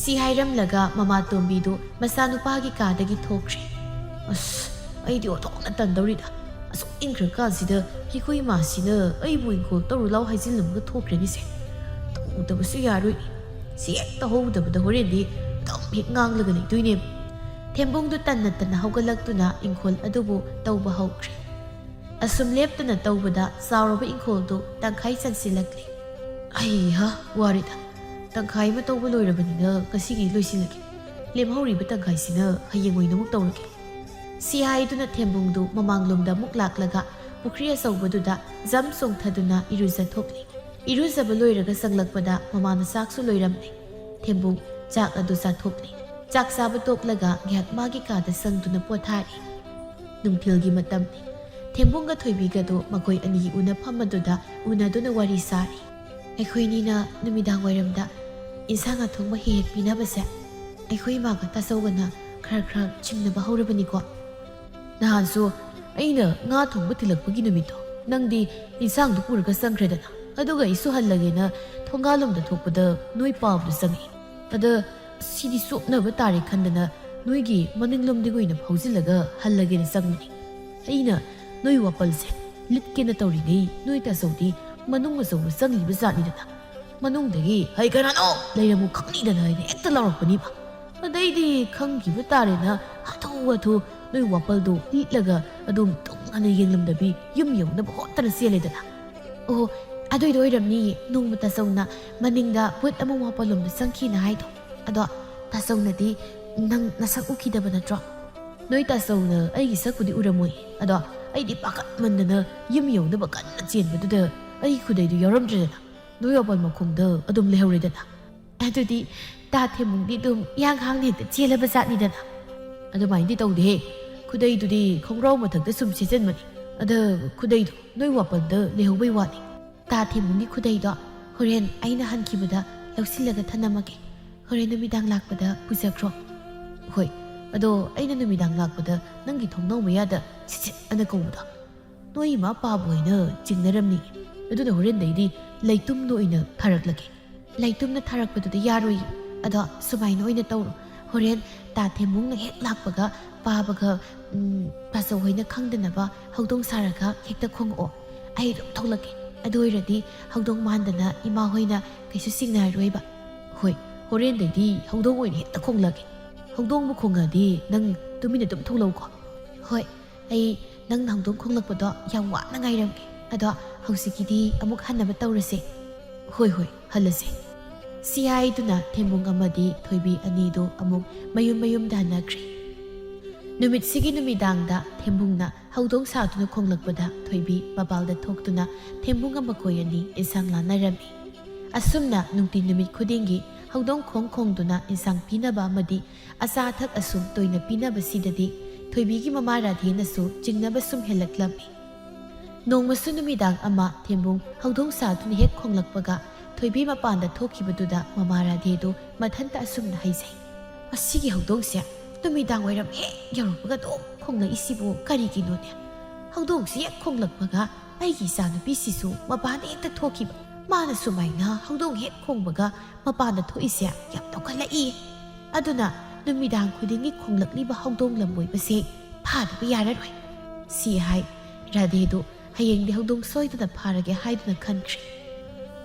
ꯁꯤ ꯍꯥꯏꯔꯝꯂꯒ ꯃꯃꯥ ꯇꯣꯝꯕꯤꯗꯨ ꯃꯆꯥꯅꯨꯄꯥꯒꯤ ꯀꯥꯗꯒꯤ ꯊꯣꯛꯈ꯭ꯔꯦ꯫ "ꯑꯁ, ꯑꯩꯗꯤ ꯑꯣꯟꯊꯣꯛꯅ ꯇꯟꯗꯧꯔꯤꯗ꯫ ꯑꯁꯨꯛ ꯏꯪꯈ꯭ꯔꯀꯥꯟꯁꯤꯗ ꯀꯤꯀꯨ ꯏꯃꯥꯁꯤꯅ ꯑꯩꯕꯨ ꯏꯪꯈꯣꯜ ꯇꯧꯔꯨ ꯂꯥꯎ ꯍꯥꯏꯖꯤꯜꯂꯝꯃꯒ ꯊꯣꯛꯈ꯭ꯔꯦꯅꯦꯁꯦ꯫ ꯇꯧꯗꯕꯁꯨ ꯌꯥꯔꯣꯏ꯫ ꯁꯤ ꯍꯦꯛ ꯇꯧꯍꯧꯗꯕꯗ ꯍꯣꯔꯦꯟꯗꯤ ꯑꯗꯨꯝ ꯍꯦꯛ ꯉꯥꯡꯂꯒ ꯂꯩꯗꯣꯏꯅꯦ꯫" ꯊꯦꯝꯕꯨꯡꯗꯨ ꯇꯟꯅ ꯇꯟꯅ ꯍꯧꯒꯠꯂꯛꯇꯨꯅ ꯏꯪꯈꯣꯜ ꯑꯗꯨꯕꯨ ꯇꯧꯕ ꯍꯧꯈ꯭ꯔꯦ꯫ ꯑꯁꯨꯝ ꯂꯦꯞꯇꯅ ꯇꯧꯕꯗ ꯆꯥꯎꯔꯕ ꯏꯪꯈꯣꯜꯗꯨ ꯇꯪꯈꯥꯏ ꯆꯟꯁꯤꯜꯂꯛꯂꯦ꯫ "ꯑꯩꯍꯥ, ꯋꯥꯔꯦꯗ꯫ ꯇꯪꯈꯥꯏ ꯑꯃ ꯇꯧꯕ ꯂꯣꯏꯔꯕꯅꯤꯅ ꯉꯁꯤꯒꯤ ꯂꯣꯏꯁꯤꯜꯂꯒꯦ꯫ ꯂꯦꯝꯍꯧꯔꯤꯕ ꯇꯪꯈꯥꯏꯁꯤꯅ ꯍꯌꯦꯡ ꯑꯣꯏꯅ ꯑꯃꯨꯛ ꯇꯧꯔꯒꯦ꯫" ꯁꯤ ꯍꯥꯏꯗꯨꯅ ꯊꯦꯝꯕꯨꯡꯗꯨ ꯃꯃꯥꯡꯂꯣꯝꯗ ꯑꯃꯨꯛ ꯂꯥꯛꯂꯒ ꯄꯨꯈ꯭ꯔꯤ ꯑꯆꯧꯕꯗꯨꯗ ꯖꯝ ꯆꯣꯡꯊꯗꯨꯅ ꯏꯔꯨꯖꯊꯣꯛꯂꯤ꯫ ꯏꯔꯨꯖꯕ ꯂꯣꯏꯔꯒ ꯆꯪꯂꯛꯄꯗ ꯃꯃꯥꯅ ꯆꯥꯛꯁꯨ ꯂꯣꯏꯔꯝꯂꯦ꯫ ꯊꯦꯝꯕꯨꯡ ꯆꯥꯛ ꯑꯗꯨ ꯆꯥꯊꯣꯛꯂꯤ꯫ ꯆꯥꯛ ꯆꯥꯕ ꯇꯣꯛꯂꯒ ꯉꯥꯏꯍꯥꯛ ꯃꯥꯒꯤ ꯀꯥꯗ ꯆꯪꯗꯨꯅ ꯄꯣꯊꯥꯔꯤ꯫ ꯅꯨꯡꯊꯤꯜꯒꯤ ꯃꯇꯝꯅꯤ꯫ ꯊꯦꯝꯕꯨꯡꯒ ꯊꯣꯏꯕꯤꯒꯗꯣ ꯃꯈꯣꯏ ꯑꯅꯤꯒꯤ ꯎꯅꯐꯝ ꯑꯗꯨꯗ ꯎꯅꯗꯨꯅ ꯋꯥꯔꯤ ꯁꯥꯔꯤ꯫ ꯑꯩꯈꯣꯏꯅꯤꯅ ꯅꯨꯃꯤꯗꯥꯡ ꯋꯥꯏꯔꯝꯗ ꯏꯟꯁꯥꯡ ꯑꯊꯣꯡꯕ ꯍꯦꯛ ꯍꯦꯛ ꯄꯤꯅꯕꯁꯦ ꯑꯩꯈꯣꯏ ꯏꯃꯥꯒ ꯇꯥꯆꯧꯒꯅ ꯈꯔ ꯈꯔ ꯆꯤꯡꯅꯕ ꯍꯧꯔꯕꯅꯤꯀꯣ꯫ ꯅꯍꯥꯟꯁꯨ ꯑꯩꯅ ꯉꯥ ꯊꯣꯡꯕ ꯊꯤꯜꯂꯛꯄꯒꯤ ꯅꯨꯃꯤꯠꯇꯣ ꯅꯪꯗꯤ ꯏꯟꯁꯥꯡꯗꯨ ꯄꯨꯔꯒ ꯆꯪꯈ꯭ꯔꯦꯗꯅ, ꯑꯗꯨꯒ ꯑꯩꯁꯨ ꯍꯜꯂꯒꯦꯅ ꯊꯣꯡꯒꯥꯜꯂꯣꯝꯗ ꯊꯣꯛꯄꯗ ꯅꯣꯏ ꯄꯥꯕꯗꯨ ꯆꯪꯉꯛꯏ꯫ ꯑꯗ ꯁꯤꯗꯤ ꯆꯣꯞꯅꯕ ꯇꯥꯔꯦ ꯈꯟꯗꯅ ꯅꯣꯏꯒꯤ ꯃꯅꯤꯡꯂꯣꯝꯗꯒꯤ ꯑꯣꯏꯅ ꯐꯥꯎꯖꯤꯜꯂꯒ ꯍꯜꯂꯒꯦꯅ ꯆꯪꯕꯅꯤ꯫ ꯑꯩꯅ ꯅꯣꯏ ꯋꯥꯄꯜꯁꯦ ꯂꯤꯠꯀꯦꯅ ꯇꯧꯔꯤꯉꯩ ꯅꯣꯏ ꯇꯥꯆꯧꯗꯤ ꯃꯅꯨꯡ ꯑꯆꯧꯕ ꯆꯪꯂꯤꯕ ꯖꯥꯠꯅꯤꯗꯅ꯫ ꯃꯅꯨꯡꯗꯒꯤ "ꯍꯩ ꯀꯅꯥꯅꯣ? ꯂꯩꯔꯝꯃꯨ ꯈꯪꯅꯤꯗꯅ" ꯍꯥꯏꯅ ꯍꯦꯛꯇ ꯂꯥꯎꯔꯛꯄꯅꯤꯕ꯫ ꯑꯗꯩꯗꯤ ꯈꯪꯈꯤꯕ ꯇꯥꯔꯦꯅ ꯍꯥꯊꯨ ꯍꯥꯊꯨ ꯅꯣꯏ ꯋꯥꯄꯜꯗꯣ ꯂꯤꯠꯂꯒ ꯑꯗꯨꯝ ꯇꯨꯡ ꯍꯟꯅ ꯌꯦꯡꯂꯝꯗꯕꯤ ꯌꯨꯝ ꯌꯧꯅꯕ ꯍꯣꯠꯇꯅ ꯆꯦꯜꯂꯦꯗꯅ꯫ ꯑꯣ, ꯑꯗꯨꯏꯗꯣ ꯑꯣꯏꯔꯝꯅꯤꯌꯦ ꯅꯣꯡꯃ ꯇꯥꯆꯧꯅ ꯃꯅꯤꯡꯗ ꯕꯨꯠ ꯑꯃ ꯋꯥꯄꯜꯂꯣꯝꯗ ꯆꯪꯈꯤꯅ ꯍꯥꯏꯗꯣ꯫ ꯑꯗꯣ ꯇꯥꯆꯧꯅꯗꯤ ꯅꯪ ꯅꯁꯛ ꯎꯈꯤꯗꯕ ꯅꯠꯇ꯭ꯔꯣ? ꯅꯣꯏ ꯇꯥꯆꯧꯅ ꯑꯩꯒꯤ ꯁꯛꯄꯨꯗꯤ ꯎꯔꯝꯃꯣꯏ, ꯑꯗꯣ ꯑꯩꯗꯤ ꯄꯥꯈꯠꯃꯟꯗꯅ ꯌꯨꯝ ꯌꯧꯅꯕ ꯀꯟꯅ ꯆꯦꯟꯕꯗꯨꯗ ꯑꯩ ꯈꯨꯗꯩꯗꯨ ꯌꯥꯎꯔꯝꯗ꯭ꯔꯦꯗꯅ꯫ ꯅꯣꯏ ꯋꯥꯄꯜ ꯃꯈꯣꯡꯗ ꯑꯗꯨꯝ ꯂꯩꯍꯧꯔꯦꯗꯅ꯫ ꯑꯗꯨꯗꯤ ꯇꯥ ꯊꯦꯝꯕꯨꯡꯗꯤ ꯑꯗꯨꯝ ꯏꯍꯥꯡ ꯍꯥꯡꯅ ꯍꯦꯛꯇ ꯆꯦꯜꯂꯕ ꯖꯥꯠꯅꯤꯗꯅ꯫ ꯑꯗꯨꯃꯥꯏꯅꯗꯤ ꯇꯧꯗꯦꯍꯦ꯫ ꯈꯨꯗꯩꯗꯨꯗꯤ ꯈꯣꯡꯒ꯭ꯔꯥꯎ ꯃꯊꯛꯇ ꯁꯨꯝ ꯁꯦꯠꯆꯟꯕꯅꯤ꯫ ꯑꯗ ꯈꯨꯗꯩꯗꯣ ꯅꯣꯏ ꯋꯥꯄꯜꯗ ꯂꯩꯍꯧꯕꯩ ꯋꯥꯅꯤ꯫ ꯇꯥ ꯊꯦꯝꯕꯨꯡꯒꯤ ꯈꯨꯗꯩꯗꯣ ꯍꯣꯔꯦꯟ ꯑꯩꯅ ꯍꯟꯈꯤꯕꯗ ꯂꯧꯁꯤꯜꯂꯒ ꯊꯅꯝꯃꯒꯦ꯫ ꯍꯣꯔꯦꯟ ꯅꯨꯃꯤꯗꯥꯡ ꯂꯥꯛꯄꯗ ꯄꯨꯖꯈ꯭ꯔꯣ꯫ ꯍꯣꯏ, ꯑꯗꯣ ꯑꯩꯅ ꯅꯨꯃꯤꯗꯥꯡ ꯂꯥꯛꯄꯗ ꯅꯪꯒꯤ ꯊꯣꯡꯅꯥꯎ ꯃꯌꯥꯗ ꯁꯤꯠ ꯁꯤꯠ ꯑꯅ ꯀꯧꯕꯗꯣ ꯅꯣꯏ ꯏꯃꯥ ꯄꯥꯕ ꯍꯣꯏꯅ ꯆꯤꯡꯅꯔꯝꯅꯤ꯫ ꯑꯗꯨꯅ ꯍꯣꯔꯦꯟꯗꯩꯗꯤ ꯂꯩꯇꯨꯝꯗ ꯑꯣꯏꯅ ꯊꯥꯔꯛꯂꯒꯦ꯫ ꯂꯩꯇꯨꯝꯅ ꯊꯥꯔꯛꯄꯗꯨꯗꯤ ꯌꯥꯔꯣꯏꯌꯦ꯫ ꯑꯗꯣ ꯁꯨꯃꯥꯏꯅ ꯑꯣꯏꯅ ꯇꯧꯔꯣ, ꯍꯣꯔꯦꯟ ꯇꯥ ꯊꯦꯝꯕꯨꯡꯅ ꯍꯦꯛ ꯂꯥꯛꯄꯒ ꯄꯥꯕꯒ, ꯎꯝ, ꯄꯥꯆꯧ ꯍꯣꯏꯅ ꯈꯪꯗꯅꯕ ꯍꯧꯗꯣꯡ ꯁꯥꯔꯒ ꯍꯦꯛꯇ ꯈꯣꯡꯉꯛꯑꯣ꯫ ꯑꯩ ꯑꯗꯨꯝ ꯊꯣꯛꯂꯛꯀꯦ꯫ ꯑꯗꯨ ꯑꯣꯏꯔꯗꯤ ꯍꯧꯗꯣꯡ ꯃꯥꯟꯗꯅ ꯏꯃꯥ ꯍꯣꯏꯅ ꯀꯩꯁꯨ ꯆꯤꯡꯅꯔꯣꯏꯕ꯫ ꯍꯣꯏ, ꯍꯣꯔꯦꯟꯗꯩꯗꯤ ꯍꯧꯗꯣꯡ ꯑꯣꯏꯅ ꯍꯦꯛꯇ ꯈꯣꯡꯂꯛꯀꯦ꯫ ꯍꯧꯗꯣꯡꯕꯨ ꯈꯣꯡꯉꯛꯑꯗꯤ ꯅꯪ ꯇꯨꯃꯤꯟꯅ ꯑꯗꯨꯝ ꯊꯣꯛꯂꯛꯎꯀꯣ꯫ ꯍꯣꯏ, ꯑꯩ ꯅꯪꯅ ꯍꯧꯗꯣꯡ ꯈꯣꯡꯂꯛꯄꯗꯣ ꯌꯥꯝ ꯋꯥꯅ ꯉꯥꯏꯔꯝꯒꯦ꯫ ꯑꯗꯣ ꯍꯧꯖꯤꯛꯀꯤꯗꯤ ꯑꯃꯨꯛ ꯍꯟꯅꯕ ꯇꯧꯔꯁꯦ꯫ ꯍꯣꯏ, ꯍꯣꯏ, ꯍꯜꯂꯁꯦ꯫ ꯁꯤ ꯍꯥꯏꯗꯨꯅ ꯊꯦꯝꯕꯨꯡ ꯑꯃꯗꯤ ꯊꯣꯏꯕꯤ ꯑꯅꯤꯗꯨ ꯑꯃꯨꯛ ꯃꯌꯨꯝ ꯃꯌꯨꯝꯗ ꯍꯟꯅꯈ꯭ꯔꯦ꯫ ꯅꯨꯃꯤꯠꯁꯤꯒꯤ ꯅꯨꯃꯤꯗꯥꯡꯗ ꯊꯦꯝꯕꯨꯡꯅ ꯍꯧꯗꯣꯡ ꯁꯥꯗꯨꯅ ꯈꯣꯡꯂꯛꯄꯗ ꯊꯣꯏꯕꯤ ꯃꯄꯥꯜꯗ ꯊꯣꯛꯇꯨꯅ ꯊꯦꯝꯕꯨꯡꯒ ꯃꯈꯣꯏ ꯑꯅꯤ ꯏꯟꯁꯥꯡ ꯂꯥꯟꯅꯔꯝꯃꯤ꯫ ꯑꯁꯨꯝꯅ ꯅꯨꯡꯇꯤ ꯅꯨꯃꯤꯠ ꯈꯨꯗꯤꯡꯒꯤ ꯍꯧꯗꯣꯡ ꯈꯣꯡ ꯈꯣꯡꯗꯨꯅ ꯏꯟꯁꯥꯡ ꯄꯤꯅꯕ ꯑꯃꯗꯤ ꯑꯆꯥ ꯑꯊꯛ ꯑꯁꯨꯝ ꯇꯣꯏꯅ ꯄꯤꯅꯕꯁꯤꯗꯗꯤ ꯊꯣꯏꯕꯤꯒꯤ ꯃꯃꯥ ꯔꯥꯙꯦꯅꯁꯨ ꯆꯤꯡꯅꯕ ꯁꯨꯝ ꯍꯦꯜꯂꯛꯂꯝꯃꯤ꯫ ꯅꯣꯡꯃꯁꯨ ꯅꯨꯃꯤꯗꯥꯡ ꯑꯃ ꯊꯦꯝꯕꯨꯡ ꯍꯧꯗꯣꯡ ꯁꯥꯗꯨꯅ ꯍꯦꯛ ꯈꯣꯡꯂꯛꯄꯒ ꯊꯣꯏꯕꯤ ꯃꯄꯥꯟꯗ ꯊꯣꯛꯈꯤꯕꯗꯨꯗ ꯃꯃꯥ ꯔꯥꯙꯦꯗꯨ ꯃꯊꯟꯇ ꯑꯁꯨꯝꯅ ꯍꯥꯏꯖꯩ, "ꯑꯁꯤꯒꯤ ꯍꯧꯗꯣꯡꯁꯦ ꯅꯨꯃꯤꯗꯥꯡ ꯋꯥꯏꯔꯝ ꯍꯦꯛ ꯌꯧꯔꯛꯄꯒ ꯑꯗꯨꯝ ꯈꯣꯡꯂꯛꯏꯁꯤꯕꯨ ꯀꯔꯤꯒꯤꯅꯣꯅꯦ? ꯍꯧꯗꯣꯡꯁꯤ ꯍꯦꯛ ꯈꯣꯡꯂꯛꯄꯒ ꯑꯩꯒꯤ ꯏꯆꯥꯅꯨꯄꯤꯁꯤꯁꯨ ꯃꯄꯥꯟꯗ ꯍꯦꯛꯇ ꯊꯣꯛꯈꯤꯕ꯫ ꯃꯥꯅ ꯁꯨꯃꯥꯏꯅ ꯍꯧꯗꯣꯡ ꯍꯦꯛ ꯈꯣꯡꯕꯒ ꯃꯄꯥꯟꯗ ꯊꯣꯛꯏꯁꯦ ꯌꯥꯝ ꯇꯧꯈꯠꯂꯛꯏ꯫ ꯑꯗꯨꯅ ꯅꯨꯃꯤꯗꯥꯡ ꯈꯨꯗꯤꯡꯒꯤ ꯈꯣꯡꯂꯛꯂꯤꯕ ꯍꯧꯗꯣꯡ ꯂꯝꯕꯣꯏꯕꯁꯦ ꯐꯥꯗꯕ ꯌꯥꯔꯔꯣꯏ"꯫ ꯁꯤ ꯍꯥꯏ ꯔꯥꯙꯦꯗꯨ ꯍꯌꯦꯡꯗꯤ ꯍꯧꯗꯣꯡ ꯁꯣꯏꯗꯅ ꯐꯥꯔꯒꯦ ꯍꯥꯏꯗꯨꯅ ꯈꯟꯈ꯭ꯔꯦ꯫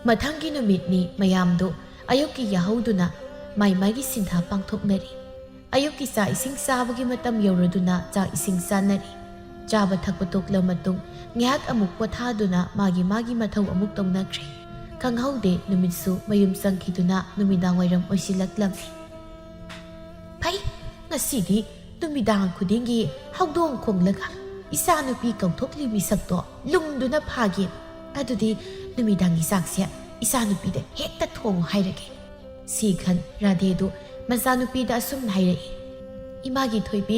ꯃꯊꯪꯒꯤ ꯅꯨꯃꯤꯠꯅꯤ꯫ ꯃꯌꯥꯝꯗꯨ ꯑꯌꯨꯛꯀꯤ ꯌꯥꯍꯧꯗꯨꯅ ꯃꯥꯏ ꯃꯥꯏꯒꯤ ꯁꯤꯟꯊꯥ ꯄꯥꯡꯊꯣꯛꯅꯔꯤ꯫ ꯑꯌꯨꯛꯀꯤ ꯆꯥꯛ ꯏꯁꯤꯡ ꯆꯥꯕꯒꯤ ꯃꯇꯝ ꯌꯧꯔꯗꯨꯅ ꯆꯥꯛ ꯏꯁꯤꯡ ꯆꯥꯅꯔꯤ꯫ ꯆꯥꯕ ꯊꯛꯄ ꯇꯣꯛꯂ ꯃꯇꯨꯡ ꯉꯥꯏꯍꯥꯛ ꯑꯃꯨꯛ ꯄꯣꯊꯥꯗꯨꯅ ꯃꯥꯒꯤ ꯃꯥꯒꯤ ꯃꯊꯧ ꯑꯃꯨꯛ ꯇꯧꯅꯈ꯭ꯔꯦ꯫ ꯈꯪꯍꯧꯗꯦ ꯅꯨꯃꯤꯠꯁꯨ ꯃꯌꯨꯝ ꯆꯪꯈꯤꯗꯨꯅ ꯅꯨꯃꯤꯗꯥꯡ ꯋꯥꯏꯔꯝ ꯑꯣꯏꯁꯤꯜꯂꯛꯂꯝꯃꯤ꯫ ꯐꯩ, ꯉꯁꯤꯗꯤ ꯅꯨꯃꯤꯗꯥꯡ ꯈꯨꯗꯤꯡꯒꯤ ꯍꯧꯗꯣꯡ ꯈꯣꯡꯂꯒ ꯏꯆꯥꯅꯨꯄꯤ ꯀꯧꯊꯣꯛꯂꯤ ꯃꯤꯁꯛꯇꯣ ꯂꯨꯝꯗꯨꯅ ꯐꯥꯒꯦ꯫ ꯑꯗꯨꯗꯤ ꯅꯨꯃꯤꯗꯥꯡꯒꯤ ꯆꯥꯛꯁꯦ ꯏꯆꯥꯅꯨꯄꯤꯗ ꯍꯦꯛꯇ ꯊꯣꯡꯉꯨ ꯍꯥꯏꯔꯒꯦ꯫ ꯁꯤ ꯈꯟ ꯔꯥꯙꯦꯗꯨ ꯃꯆꯥꯅꯨꯄꯤꯗ ꯑꯁꯨꯝꯅ ꯍꯥꯏꯔꯛꯏ, "ꯏꯃꯥꯒꯤ ꯊꯣꯏꯕꯤ,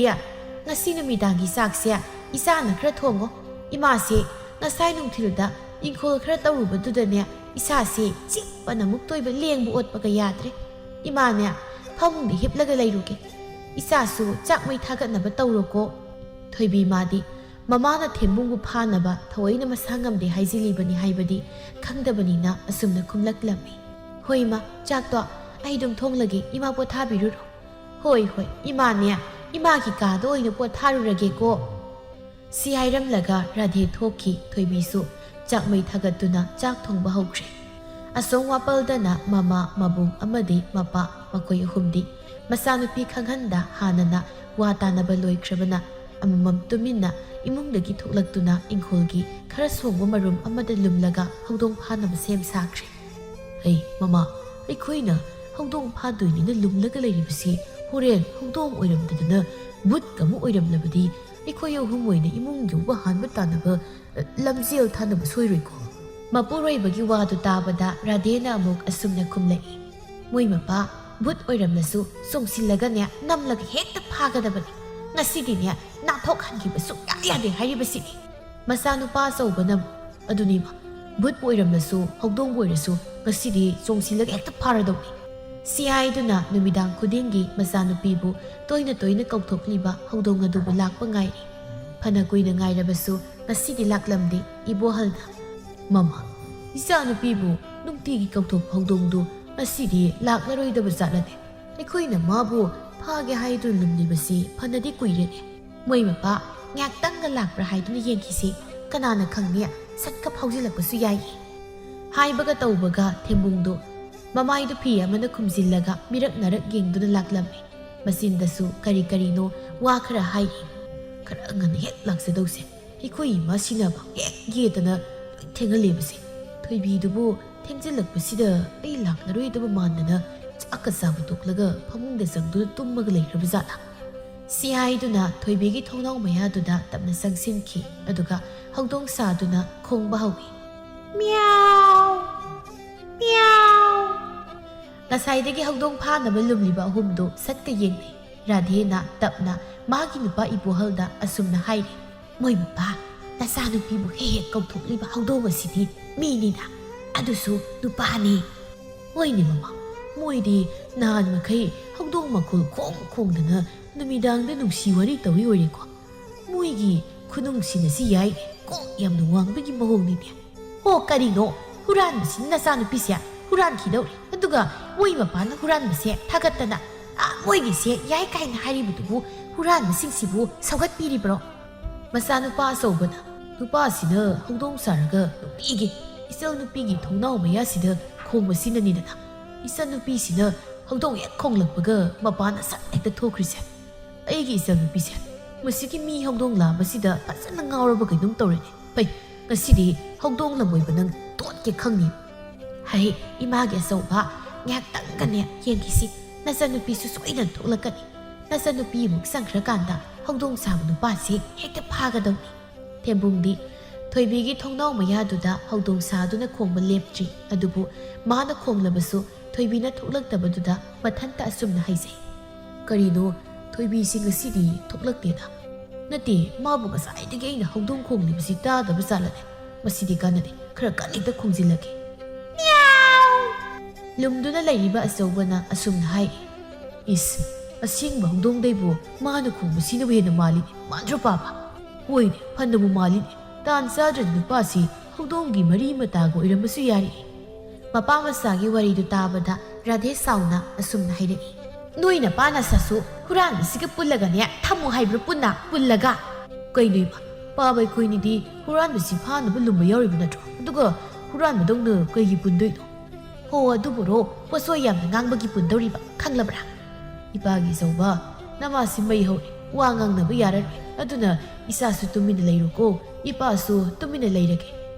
ꯉꯁꯤ ꯅꯨꯃꯤꯗꯥꯡꯒꯤ ꯆꯥꯛꯁꯦ ꯏꯆꯥꯅ ꯈꯔ ꯊꯣꯡꯉꯣ꯫ ꯏꯃꯥꯁꯦ ꯉꯁꯥꯏ ꯅꯨꯡꯊꯤꯜꯗ ꯏꯪꯈꯣꯜ ꯈꯔ ꯇꯧꯔꯨꯕꯗꯨꯗꯅꯦ ꯏꯁꯥꯁꯦ ꯆꯤꯛꯄꯅ ꯃꯨꯛꯇꯣꯏꯕ ꯂꯦꯡꯕ ꯑꯣꯠꯄꯒ ꯌꯥꯗ꯭ꯔꯦ꯫ ꯏꯃꯥꯅꯦ ꯐꯃꯨꯡꯗ ꯍꯤꯞꯂꯒ ꯂꯩꯔꯨꯒꯦ꯫ ꯏꯆꯥꯁꯨ ꯆꯥꯛ ꯃꯩ ꯊꯥꯒꯠꯅꯕ ꯇꯧꯔꯣꯀꯣ"꯫ ꯊꯣꯏꯕꯤ ꯃꯥꯗꯤ ꯃꯃꯥꯅ ꯊꯦꯝꯕꯨꯡꯕꯨ ꯐꯥꯅꯕ ꯊꯑꯣꯏꯅ ꯃꯁꯥ ꯉꯝꯗꯦ ꯍꯥꯏꯖꯤꯜꯂꯤꯕꯅꯤ ꯍꯥꯏꯕꯗꯤ ꯈꯪꯗꯕꯅꯤꯅ ꯑꯁꯨꯝꯅ ꯈꯨꯝꯂꯛꯂꯝꯃꯤ, "ꯍꯣꯏ ꯏꯃꯥ, ꯆꯥꯛꯇꯣ ꯑꯩ ꯑꯗꯨꯝ ꯊꯣꯡꯂꯒꯦ, ꯏꯃꯥ ꯄꯣꯊꯥꯕꯤꯔꯨꯔꯣ"꯫ "ꯍꯣꯏ ꯍꯣꯏ, ꯏꯃꯥꯅꯦ, ꯏꯃꯥꯒꯤ ꯀꯥꯗ ꯑꯣꯏꯅ ꯄꯣꯊꯥꯔꯨꯔꯒꯦꯀꯣ"꯫ ꯁꯤ ꯍꯥꯏꯔꯝꯂꯒ ꯔꯥꯙꯦ ꯊꯣꯛꯈꯤ꯫ ꯊꯣꯏꯕꯤꯁꯨ ꯆꯥꯛ ꯃꯩ ꯊꯥꯒꯠꯇꯨꯅ ꯆꯥꯛ ꯊꯣꯡꯕ ꯍꯧꯈ꯭ꯔꯦ꯫ ꯑꯁꯣꯝ ꯋꯥꯄꯜꯗꯅ ꯃꯃꯥ, ꯃꯕꯨꯡ ꯑꯃꯗꯤ ꯃꯄꯥ, ꯃꯈꯣꯏ ꯑꯍꯨꯝꯗꯤ ꯃꯆꯥꯅꯨꯄꯤ ꯈꯪꯍꯟꯗ ꯍꯥꯟꯅꯅ ꯋꯥ ꯇꯥꯅꯕ ꯂꯣꯏꯈ꯭ꯔꯕꯅ ꯑꯃꯃꯝ ꯇꯨꯃꯤꯟꯅ ꯏꯃꯨꯡꯗꯒꯤ ꯊꯣꯛꯂꯛꯇꯨꯅ ꯏꯪꯈꯣꯜꯒꯤ ꯈꯔ ꯁꯣꯡꯕ ꯃꯔꯨꯝ ꯑꯃꯗ ꯂꯨꯝꯂꯒ ꯍꯧꯗꯣꯡ ꯐꯥꯅꯕ ꯁꯦꯝ ꯁꯥꯈ꯭ꯔꯦ꯫ "ꯍꯩ ꯃꯃꯥ, ꯑꯩꯈꯣꯏꯅ ꯍꯧꯗꯣꯡ ꯐꯥꯗꯣꯏꯅꯤꯅ ꯂꯨꯝꯂꯒ ꯂꯩꯔꯤꯕꯁꯤ ꯍꯣꯔꯦꯟ ꯍꯧꯗꯣꯡ ꯑꯣꯏꯔꯝꯗꯗꯅ ꯚꯨꯠꯀ ꯑꯃꯨꯛ ꯑꯣꯏꯔꯝꯂꯕꯗꯤ ꯑꯩꯈꯣꯏ ꯑꯍꯨꯝ ꯑꯣꯏꯅ ꯏꯃꯨꯡ ꯌꯧꯕ ꯍꯥꯟꯕ ꯇꯥꯅꯕ, ꯑ, ꯂꯝꯖꯦꯜ ꯊꯥꯅꯕ ꯁꯣꯏꯔꯣꯏꯀꯣ"꯫ ꯃꯄꯨꯔꯣꯏꯕꯒꯤ ꯋꯥꯗꯨ ꯇꯥꯕꯗ ꯔꯥꯙꯦꯅ ꯑꯃꯨꯛ ꯑꯁꯨꯝꯅ ꯈꯨꯝꯂꯛꯏ, "ꯃꯣꯏ ꯃꯄꯥ ꯚꯨꯠ ꯑꯣꯏꯔꯝꯂꯁꯨ ꯆꯣꯡꯁꯤꯜꯂꯒꯅꯦ ꯅꯝꯂꯒ ꯍꯦꯛꯇ ꯐꯥꯒꯗꯕꯅꯤ꯫ ꯉꯁꯤꯗꯤꯅꯦ ꯅꯥꯟꯊꯣꯛꯍꯟꯈꯤꯕ ꯁꯨꯛꯌꯥ ꯌꯥꯗꯦ ꯍꯥꯏꯔꯤꯕꯁꯤꯅꯤ"꯫ ꯃꯆꯥꯅꯨꯄꯥ ꯑꯆꯧꯕꯅ, "ꯑꯗꯨꯅꯤꯕ, ꯚꯨꯠꯄꯨ ꯑꯣꯏꯔꯝꯂꯁꯨ, ꯍꯧꯗꯣꯡꯕꯨ ꯑꯣꯏꯔꯁꯨ, ꯉꯁꯤꯗꯤ ꯆꯣꯡꯁꯤꯜꯂꯒ ꯍꯦꯛꯇ ꯐꯥꯔꯗꯧꯅꯤ" ꯁꯤ ꯍꯥꯏꯗꯨꯅ ꯅꯨꯃꯤꯗꯥꯡ ꯈꯨꯗꯤꯡꯒꯤ ꯃꯆꯥꯅꯨꯄꯤꯕꯨ ꯇꯣꯏꯅ ꯇꯣꯏꯅ ꯀꯧꯊꯣꯛꯂꯤꯕ ꯍꯧꯗꯣꯡ ꯑꯗꯨꯕꯨ ꯂꯥꯛꯄ ꯉꯥꯏꯔꯤ꯫ ꯐꯅ ꯀꯨꯏꯅ ꯉꯥꯏꯔꯕꯁꯨ ꯉꯁꯤꯗꯤ ꯂꯥꯛꯂꯝꯗꯦ꯫ ꯏꯕꯣꯍꯜꯅ, "ꯃꯃꯥ, ꯏꯆꯥꯅꯨꯄꯤꯕꯨ ꯅꯨꯡꯇꯤꯒꯤ ꯀꯧꯊꯣꯛꯄ ꯍꯧꯗꯣꯡꯗꯨ ꯉꯁꯤꯗꯤ ꯂꯥꯛꯂꯔꯣꯏꯗꯕ ꯖꯥꯠꯂꯅꯦ? ꯑꯩꯈꯣꯏꯅ ꯃꯥꯕꯨ ꯐꯥꯒꯦ ꯍꯥꯏꯗꯨꯅ ꯂꯨꯝꯂꯤꯕꯁꯤ ꯐꯅꯗꯤ ꯀꯨꯏꯔꯦꯅꯦ꯫ ꯃꯣꯏ ꯃꯄꯥ ꯉꯥꯛꯇꯪꯒ ꯂꯥꯛꯄ꯭ꯔꯥ ꯍꯥꯏꯗꯨꯅ ꯌꯦꯡꯈꯤꯁꯤ꯫ ꯀꯅꯥꯅ ꯈꯪꯅꯤ, ꯁꯠꯀ ꯐꯥꯎꯖꯤꯜꯂꯛꯄꯁꯨ ꯌꯥꯏꯌꯦ" ꯍꯥꯏꯕꯒ ꯇꯧꯕꯒ ꯊꯦꯝꯕꯨꯡꯗꯨ ꯃꯃꯥꯏꯗꯨ ꯐꯤ ꯑꯃꯅ ꯈꯨꯝꯖꯤꯜꯂꯒ ꯃꯤꯔꯛ ꯅꯥꯔꯛ ꯌꯦꯡꯗꯨꯅ ꯂꯥꯛꯂꯝꯃꯤ꯫ ꯃꯆꯤꯟꯗꯁꯨ ꯀꯔꯤ ꯀꯔꯤꯅꯣ ꯋꯥ ꯈꯔ ꯍꯥꯏꯔꯤ꯫ "ꯈꯔ ꯉꯟꯅ ꯍꯦꯛ ꯂꯥꯛꯆꯗꯧꯁꯦ꯫ ꯑꯩꯈꯣꯏ ꯏꯃꯥ ꯁꯤꯟꯅꯕ ꯍꯦꯛ ꯌꯦꯠꯇꯅ ꯂꯣꯏ ꯊꯦꯡꯍꯜꯂꯦꯕꯁꯦ꯫ ꯊꯣꯏꯕꯤꯗꯨꯕꯨ ꯊꯦꯡꯖꯤꯜꯂꯛꯄꯁꯤꯗ ꯑꯩ ꯂꯥꯛꯂꯔꯣꯏꯗꯕ ꯃꯥꯟꯗꯅ ꯆꯥꯛꯀ ꯆꯥꯕ ꯇꯣꯛꯂꯒ ꯐꯃꯨꯡꯗ ꯆꯪꯗꯨꯅ ꯇꯨꯝꯃꯒ ꯂꯩꯈ꯭ꯔꯕ ꯖꯥꯠꯂꯥ?" ꯁꯤ ꯍꯥꯏꯗꯨꯅ ꯊꯣꯏꯕꯤꯒꯤ ꯊꯣꯡꯅꯥꯎ ꯃꯌꯥꯗꯨꯗ ꯇꯞꯅ ꯆꯪꯁꯤꯟꯈꯤ꯫ ꯑꯗꯨꯒ ꯍꯧꯗꯣꯡ ꯁꯥꯗꯨꯅ ꯈꯣꯡꯕ ꯍꯧꯏ꯫ "ꯃꯤꯌꯥꯎ! ꯃꯤꯌꯥꯎ!" ꯉꯁꯥꯏꯗꯒꯤ ꯍꯧꯗꯣꯡ ꯐꯥꯅꯕ ꯂꯨꯝꯂꯤꯕ ꯑꯍꯨꯝꯗꯨ ꯁꯠꯀ ꯌꯦꯡꯅꯩ꯫ ꯔꯥꯙꯦꯅ ꯇꯞꯅ ꯃꯥꯒꯤ ꯅꯨꯄꯥ ꯏꯕꯣꯍꯜꯗ ꯑꯁꯨꯝꯅ ꯍꯥꯏꯔꯤ, "ꯃꯣꯏ ꯃꯄꯥ, ꯅꯆꯥꯅꯨꯄꯤꯕꯨ ꯍꯦꯛ ꯍꯦꯛ ꯀꯧꯊꯣꯛꯂꯤꯕ ꯍꯧꯗꯣꯡ ꯑꯁꯤꯗꯤ ꯃꯤꯅꯤꯅ, ꯑꯗꯨꯁꯨ ꯅꯨꯄꯥꯅꯤ꯫" "ꯍꯣꯏꯅꯦ ꯃꯃꯥ, ꯃꯣꯏꯗꯤ ꯅꯍꯥꯟ ꯃꯈꯩ ꯍꯧꯗꯣꯡ ꯃꯈꯣꯜ ꯈꯣꯡ ꯈꯣꯡꯗꯅ ꯅꯨꯃꯤꯗꯥꯡꯗ ꯅꯨꯡꯁꯤ ꯋꯥꯔꯤ ꯇꯧꯔꯤ ꯑꯣꯏꯔꯦꯀꯣ꯫ ꯃꯣꯏꯒꯤ ꯈꯨꯅꯨꯡꯁꯤꯅꯁꯤ ꯌꯥꯏ, ꯀꯣꯛ ꯌꯥꯝꯅ ꯋꯥꯡꯕꯒꯤ ꯃꯑꯣꯡꯅꯤꯅꯦ꯫ ꯍꯣ, ꯀꯔꯤꯅꯣ? ꯍꯨꯔꯥꯟꯕꯁꯤꯅ ꯅꯆꯥꯅꯨꯄꯤꯁꯦ ꯍꯨꯔꯥꯟꯈꯤꯗꯧꯔꯦ꯫ ꯑꯗꯨꯒ ꯃꯣꯏ ꯃꯄꯥꯅ ꯍꯨꯔꯥꯟꯕꯁꯦ ꯊꯥꯒꯠꯇꯅ, ꯑ, ꯃꯣꯏꯒꯤꯁꯦ ꯌꯥꯏ ꯀꯥꯏꯅ ꯍꯥꯏꯔꯤꯕꯗꯨꯕꯨ ꯍꯨꯔꯥꯟꯕꯁꯤꯡꯁꯤꯕꯨ ꯁꯧꯒꯠꯄꯤꯔꯤꯕ꯭ꯔꯣ?" ꯃꯆꯥꯅꯨꯄꯥ ꯑꯆꯧꯕꯅ, "ꯅꯨꯄꯥꯁꯤꯅ ꯍꯧꯗꯣꯡ ꯁꯥꯔꯒ ꯅꯨꯡꯇꯤꯒꯤ ꯏꯆꯜ ꯅꯨꯄꯤꯒꯤ ꯊꯣꯡꯅꯥꯎ ꯃꯌꯥꯁꯤꯗ ꯈꯣꯡꯕꯁꯤꯅꯅꯤꯗꯅ꯫ ꯏꯆꯟ ꯅꯨꯄꯤꯁꯤꯅ ꯍꯧꯗꯣꯡ ꯍꯦꯛ ꯈꯣꯡꯂꯛꯄꯒ ꯃꯄꯥꯅ ꯁꯠ ꯍꯦꯛꯇ ꯊꯣꯛꯈ꯭ꯔꯤꯁꯦ꯫ ꯑꯩꯒꯤ ꯏꯆꯟ ꯅꯨꯄꯤꯁꯦ ꯃꯁꯤꯒꯤ ꯃꯤ ꯍꯧꯗꯣꯡ ꯂꯥꯕꯁꯤꯗ ꯐꯖꯅ ꯉꯥꯎꯔꯕ ꯀꯩꯅꯣꯝ ꯇꯧꯔꯦꯅꯦ꯫ ꯐꯩ, ꯉꯁꯤꯗꯤ ꯍꯧꯗꯣꯡ ꯂꯝꯕꯣꯏꯕ ꯅꯪ ꯇꯣꯠꯀꯦ ꯈꯪꯅꯤ꯫" "ꯍꯩ, ꯏꯃꯥꯒꯤ ꯑꯆꯧꯕ, ꯉꯥꯏꯍꯥꯛꯇꯪꯒꯅꯦ ꯌꯦꯡꯈꯤꯁꯤ꯫ ꯅꯆꯟꯅꯨꯄꯤꯁꯨ ꯁꯣꯏꯗꯅ ꯊꯣꯛꯂꯛꯀꯅꯤ꯫ ꯅꯆꯟꯅꯨꯄꯤ ꯑꯃꯨꯛ ꯆꯪꯈ꯭ꯔꯀꯥꯟꯗ ꯍꯧꯗꯣꯡ ꯁꯥꯕ ꯅꯨꯄꯥꯁꯤ ꯍꯦꯛꯇ ꯐꯥꯒꯗꯧꯅꯤ꯫" ꯊꯦꯝꯕꯨꯡꯗꯤ ꯊꯣꯏꯕꯤꯒꯤ ꯊꯣꯡꯅꯥꯎ ꯃꯌꯥꯗꯨꯗ ꯍꯧꯗꯣꯡ ꯁꯥꯗꯨꯅ ꯈꯣꯡꯕ ꯂꯦꯞꯇ꯭ꯔꯤ꯫ ꯑꯗꯨꯕꯨ ꯃꯥꯅ ꯈꯣꯡꯂꯕꯁꯨ ꯊꯣꯏꯕꯤꯅ ꯊꯣꯛꯂꯛꯇꯕꯗꯨꯗ ꯃꯊꯟꯇ ꯑꯁꯨꯝꯅ ꯍꯥꯏꯖꯩ, "ꯀꯔꯤꯅꯣ, ꯊꯣꯏꯕꯤꯁꯤ ꯉꯁꯤꯗꯤ ꯊꯣꯛꯂꯛꯇꯦꯗ?" "ꯅꯠꯇꯦ, ꯃꯥꯕꯨ ꯉꯁꯥꯏꯗꯒꯤ ꯑꯩꯅ ꯍꯧꯗꯣꯡ ꯈꯣꯡꯂꯤꯕꯁꯤ ꯇꯥꯗꯕ ꯖꯥꯠꯂꯅꯦ? ꯃꯁꯤꯗꯤ ꯀꯥꯟꯅꯗꯦ, ꯈꯔ ꯀꯟꯅ ꯍꯦꯛꯇ ꯈꯣꯡꯖꯤꯜꯂꯒꯦ꯫" ꯂꯨꯝꯗꯨꯅ ꯂꯩꯔꯤꯕ ꯑꯆꯧꯕꯅ ꯑꯁꯨꯝꯅ ꯍꯥꯏ꯫ "ꯏꯁ, ꯑꯁꯦꯡꯕ ꯍꯧꯗꯣꯡꯗꯩꯕꯨ ꯃꯥꯅ ꯈꯣꯡꯕꯁꯤꯅꯕꯨ ꯍꯦꯟꯅ ꯃꯥꯜꯂꯤꯅꯦ, ꯃꯥꯟꯗ꯭ꯔꯣ ꯄꯥꯕ?" "ꯍꯣꯏꯅꯦ, ꯐꯅꯕꯨ ꯃꯥꯜꯂꯤꯅꯦ꯫ ꯇꯥꯟ ꯆꯥꯗ꯭ꯔꯗꯤ ꯅꯨꯄꯥꯁꯤ ꯍꯧꯗꯣꯡꯒꯤ ꯃꯔꯤ ꯃꯇꯥꯒ ꯑꯣꯏꯔꯝꯕꯁꯨ ꯌꯥꯔꯤ꯫" ꯃꯄꯥ ꯃꯆꯥꯒꯤ ꯋꯥꯔꯤꯗꯨ ꯇꯥꯕꯗ ꯔꯥꯙꯦ ꯁꯥꯎꯅ ꯑꯁꯨꯝꯅ ꯍꯥꯏꯔꯛꯏ꯫ "ꯅꯣꯏ ꯅꯄꯥ ꯅꯁꯥꯁꯨ ꯍꯨꯔꯥꯟꯕꯁꯤꯒ ꯄꯨꯜꯂꯒꯅꯦ, ꯊꯝꯃꯨ ꯍꯥꯏꯕ꯭ꯔꯥ ꯄꯨꯟꯅ ꯄꯨꯜꯂꯒ?" "ꯀꯩꯅꯣ ꯏꯃꯥ, ꯄꯥꯕ ꯑꯩꯈꯣꯏꯅꯤꯗꯤ ꯍꯨꯔꯥꯟꯕꯁꯤ ꯐꯥꯅꯕ ꯂꯨꯝꯕ ꯌꯥꯎꯔꯤꯕ ꯅꯠꯇ꯭ꯔꯣ? ꯑꯗꯨꯒ ꯍꯨꯔꯥꯟꯕꯗꯧꯅ ꯀꯩꯒꯤ ꯄꯨꯟꯗꯣꯏꯅꯣ?" "ꯍꯣ, ꯑꯗꯨꯕꯨꯔꯣ, ꯄꯣꯠꯁꯣꯏ ꯌꯥꯝꯅ ꯉꯥꯡꯕꯒꯤ ꯄꯨꯟꯗꯧꯔꯤꯕ, ꯈꯪꯂꯕ꯭ꯔꯥ?" "ꯏꯄꯥꯒꯤ ꯆꯧꯕ, ꯅꯃꯥꯁꯤ ꯃꯩ ꯍꯧꯔꯦ, ꯋꯥ ꯉꯥꯡꯅꯕ ꯌꯥꯔꯔꯣꯏ꯫ ꯑꯗꯨꯅ ꯏꯆꯥꯁꯨ ꯇꯨꯃꯤꯟꯅ ꯂꯩꯔꯣꯀꯣ, ꯏꯄꯥꯁꯨ ꯇꯨꯃꯤꯟꯅ ꯂꯩꯔꯒꯦ꯫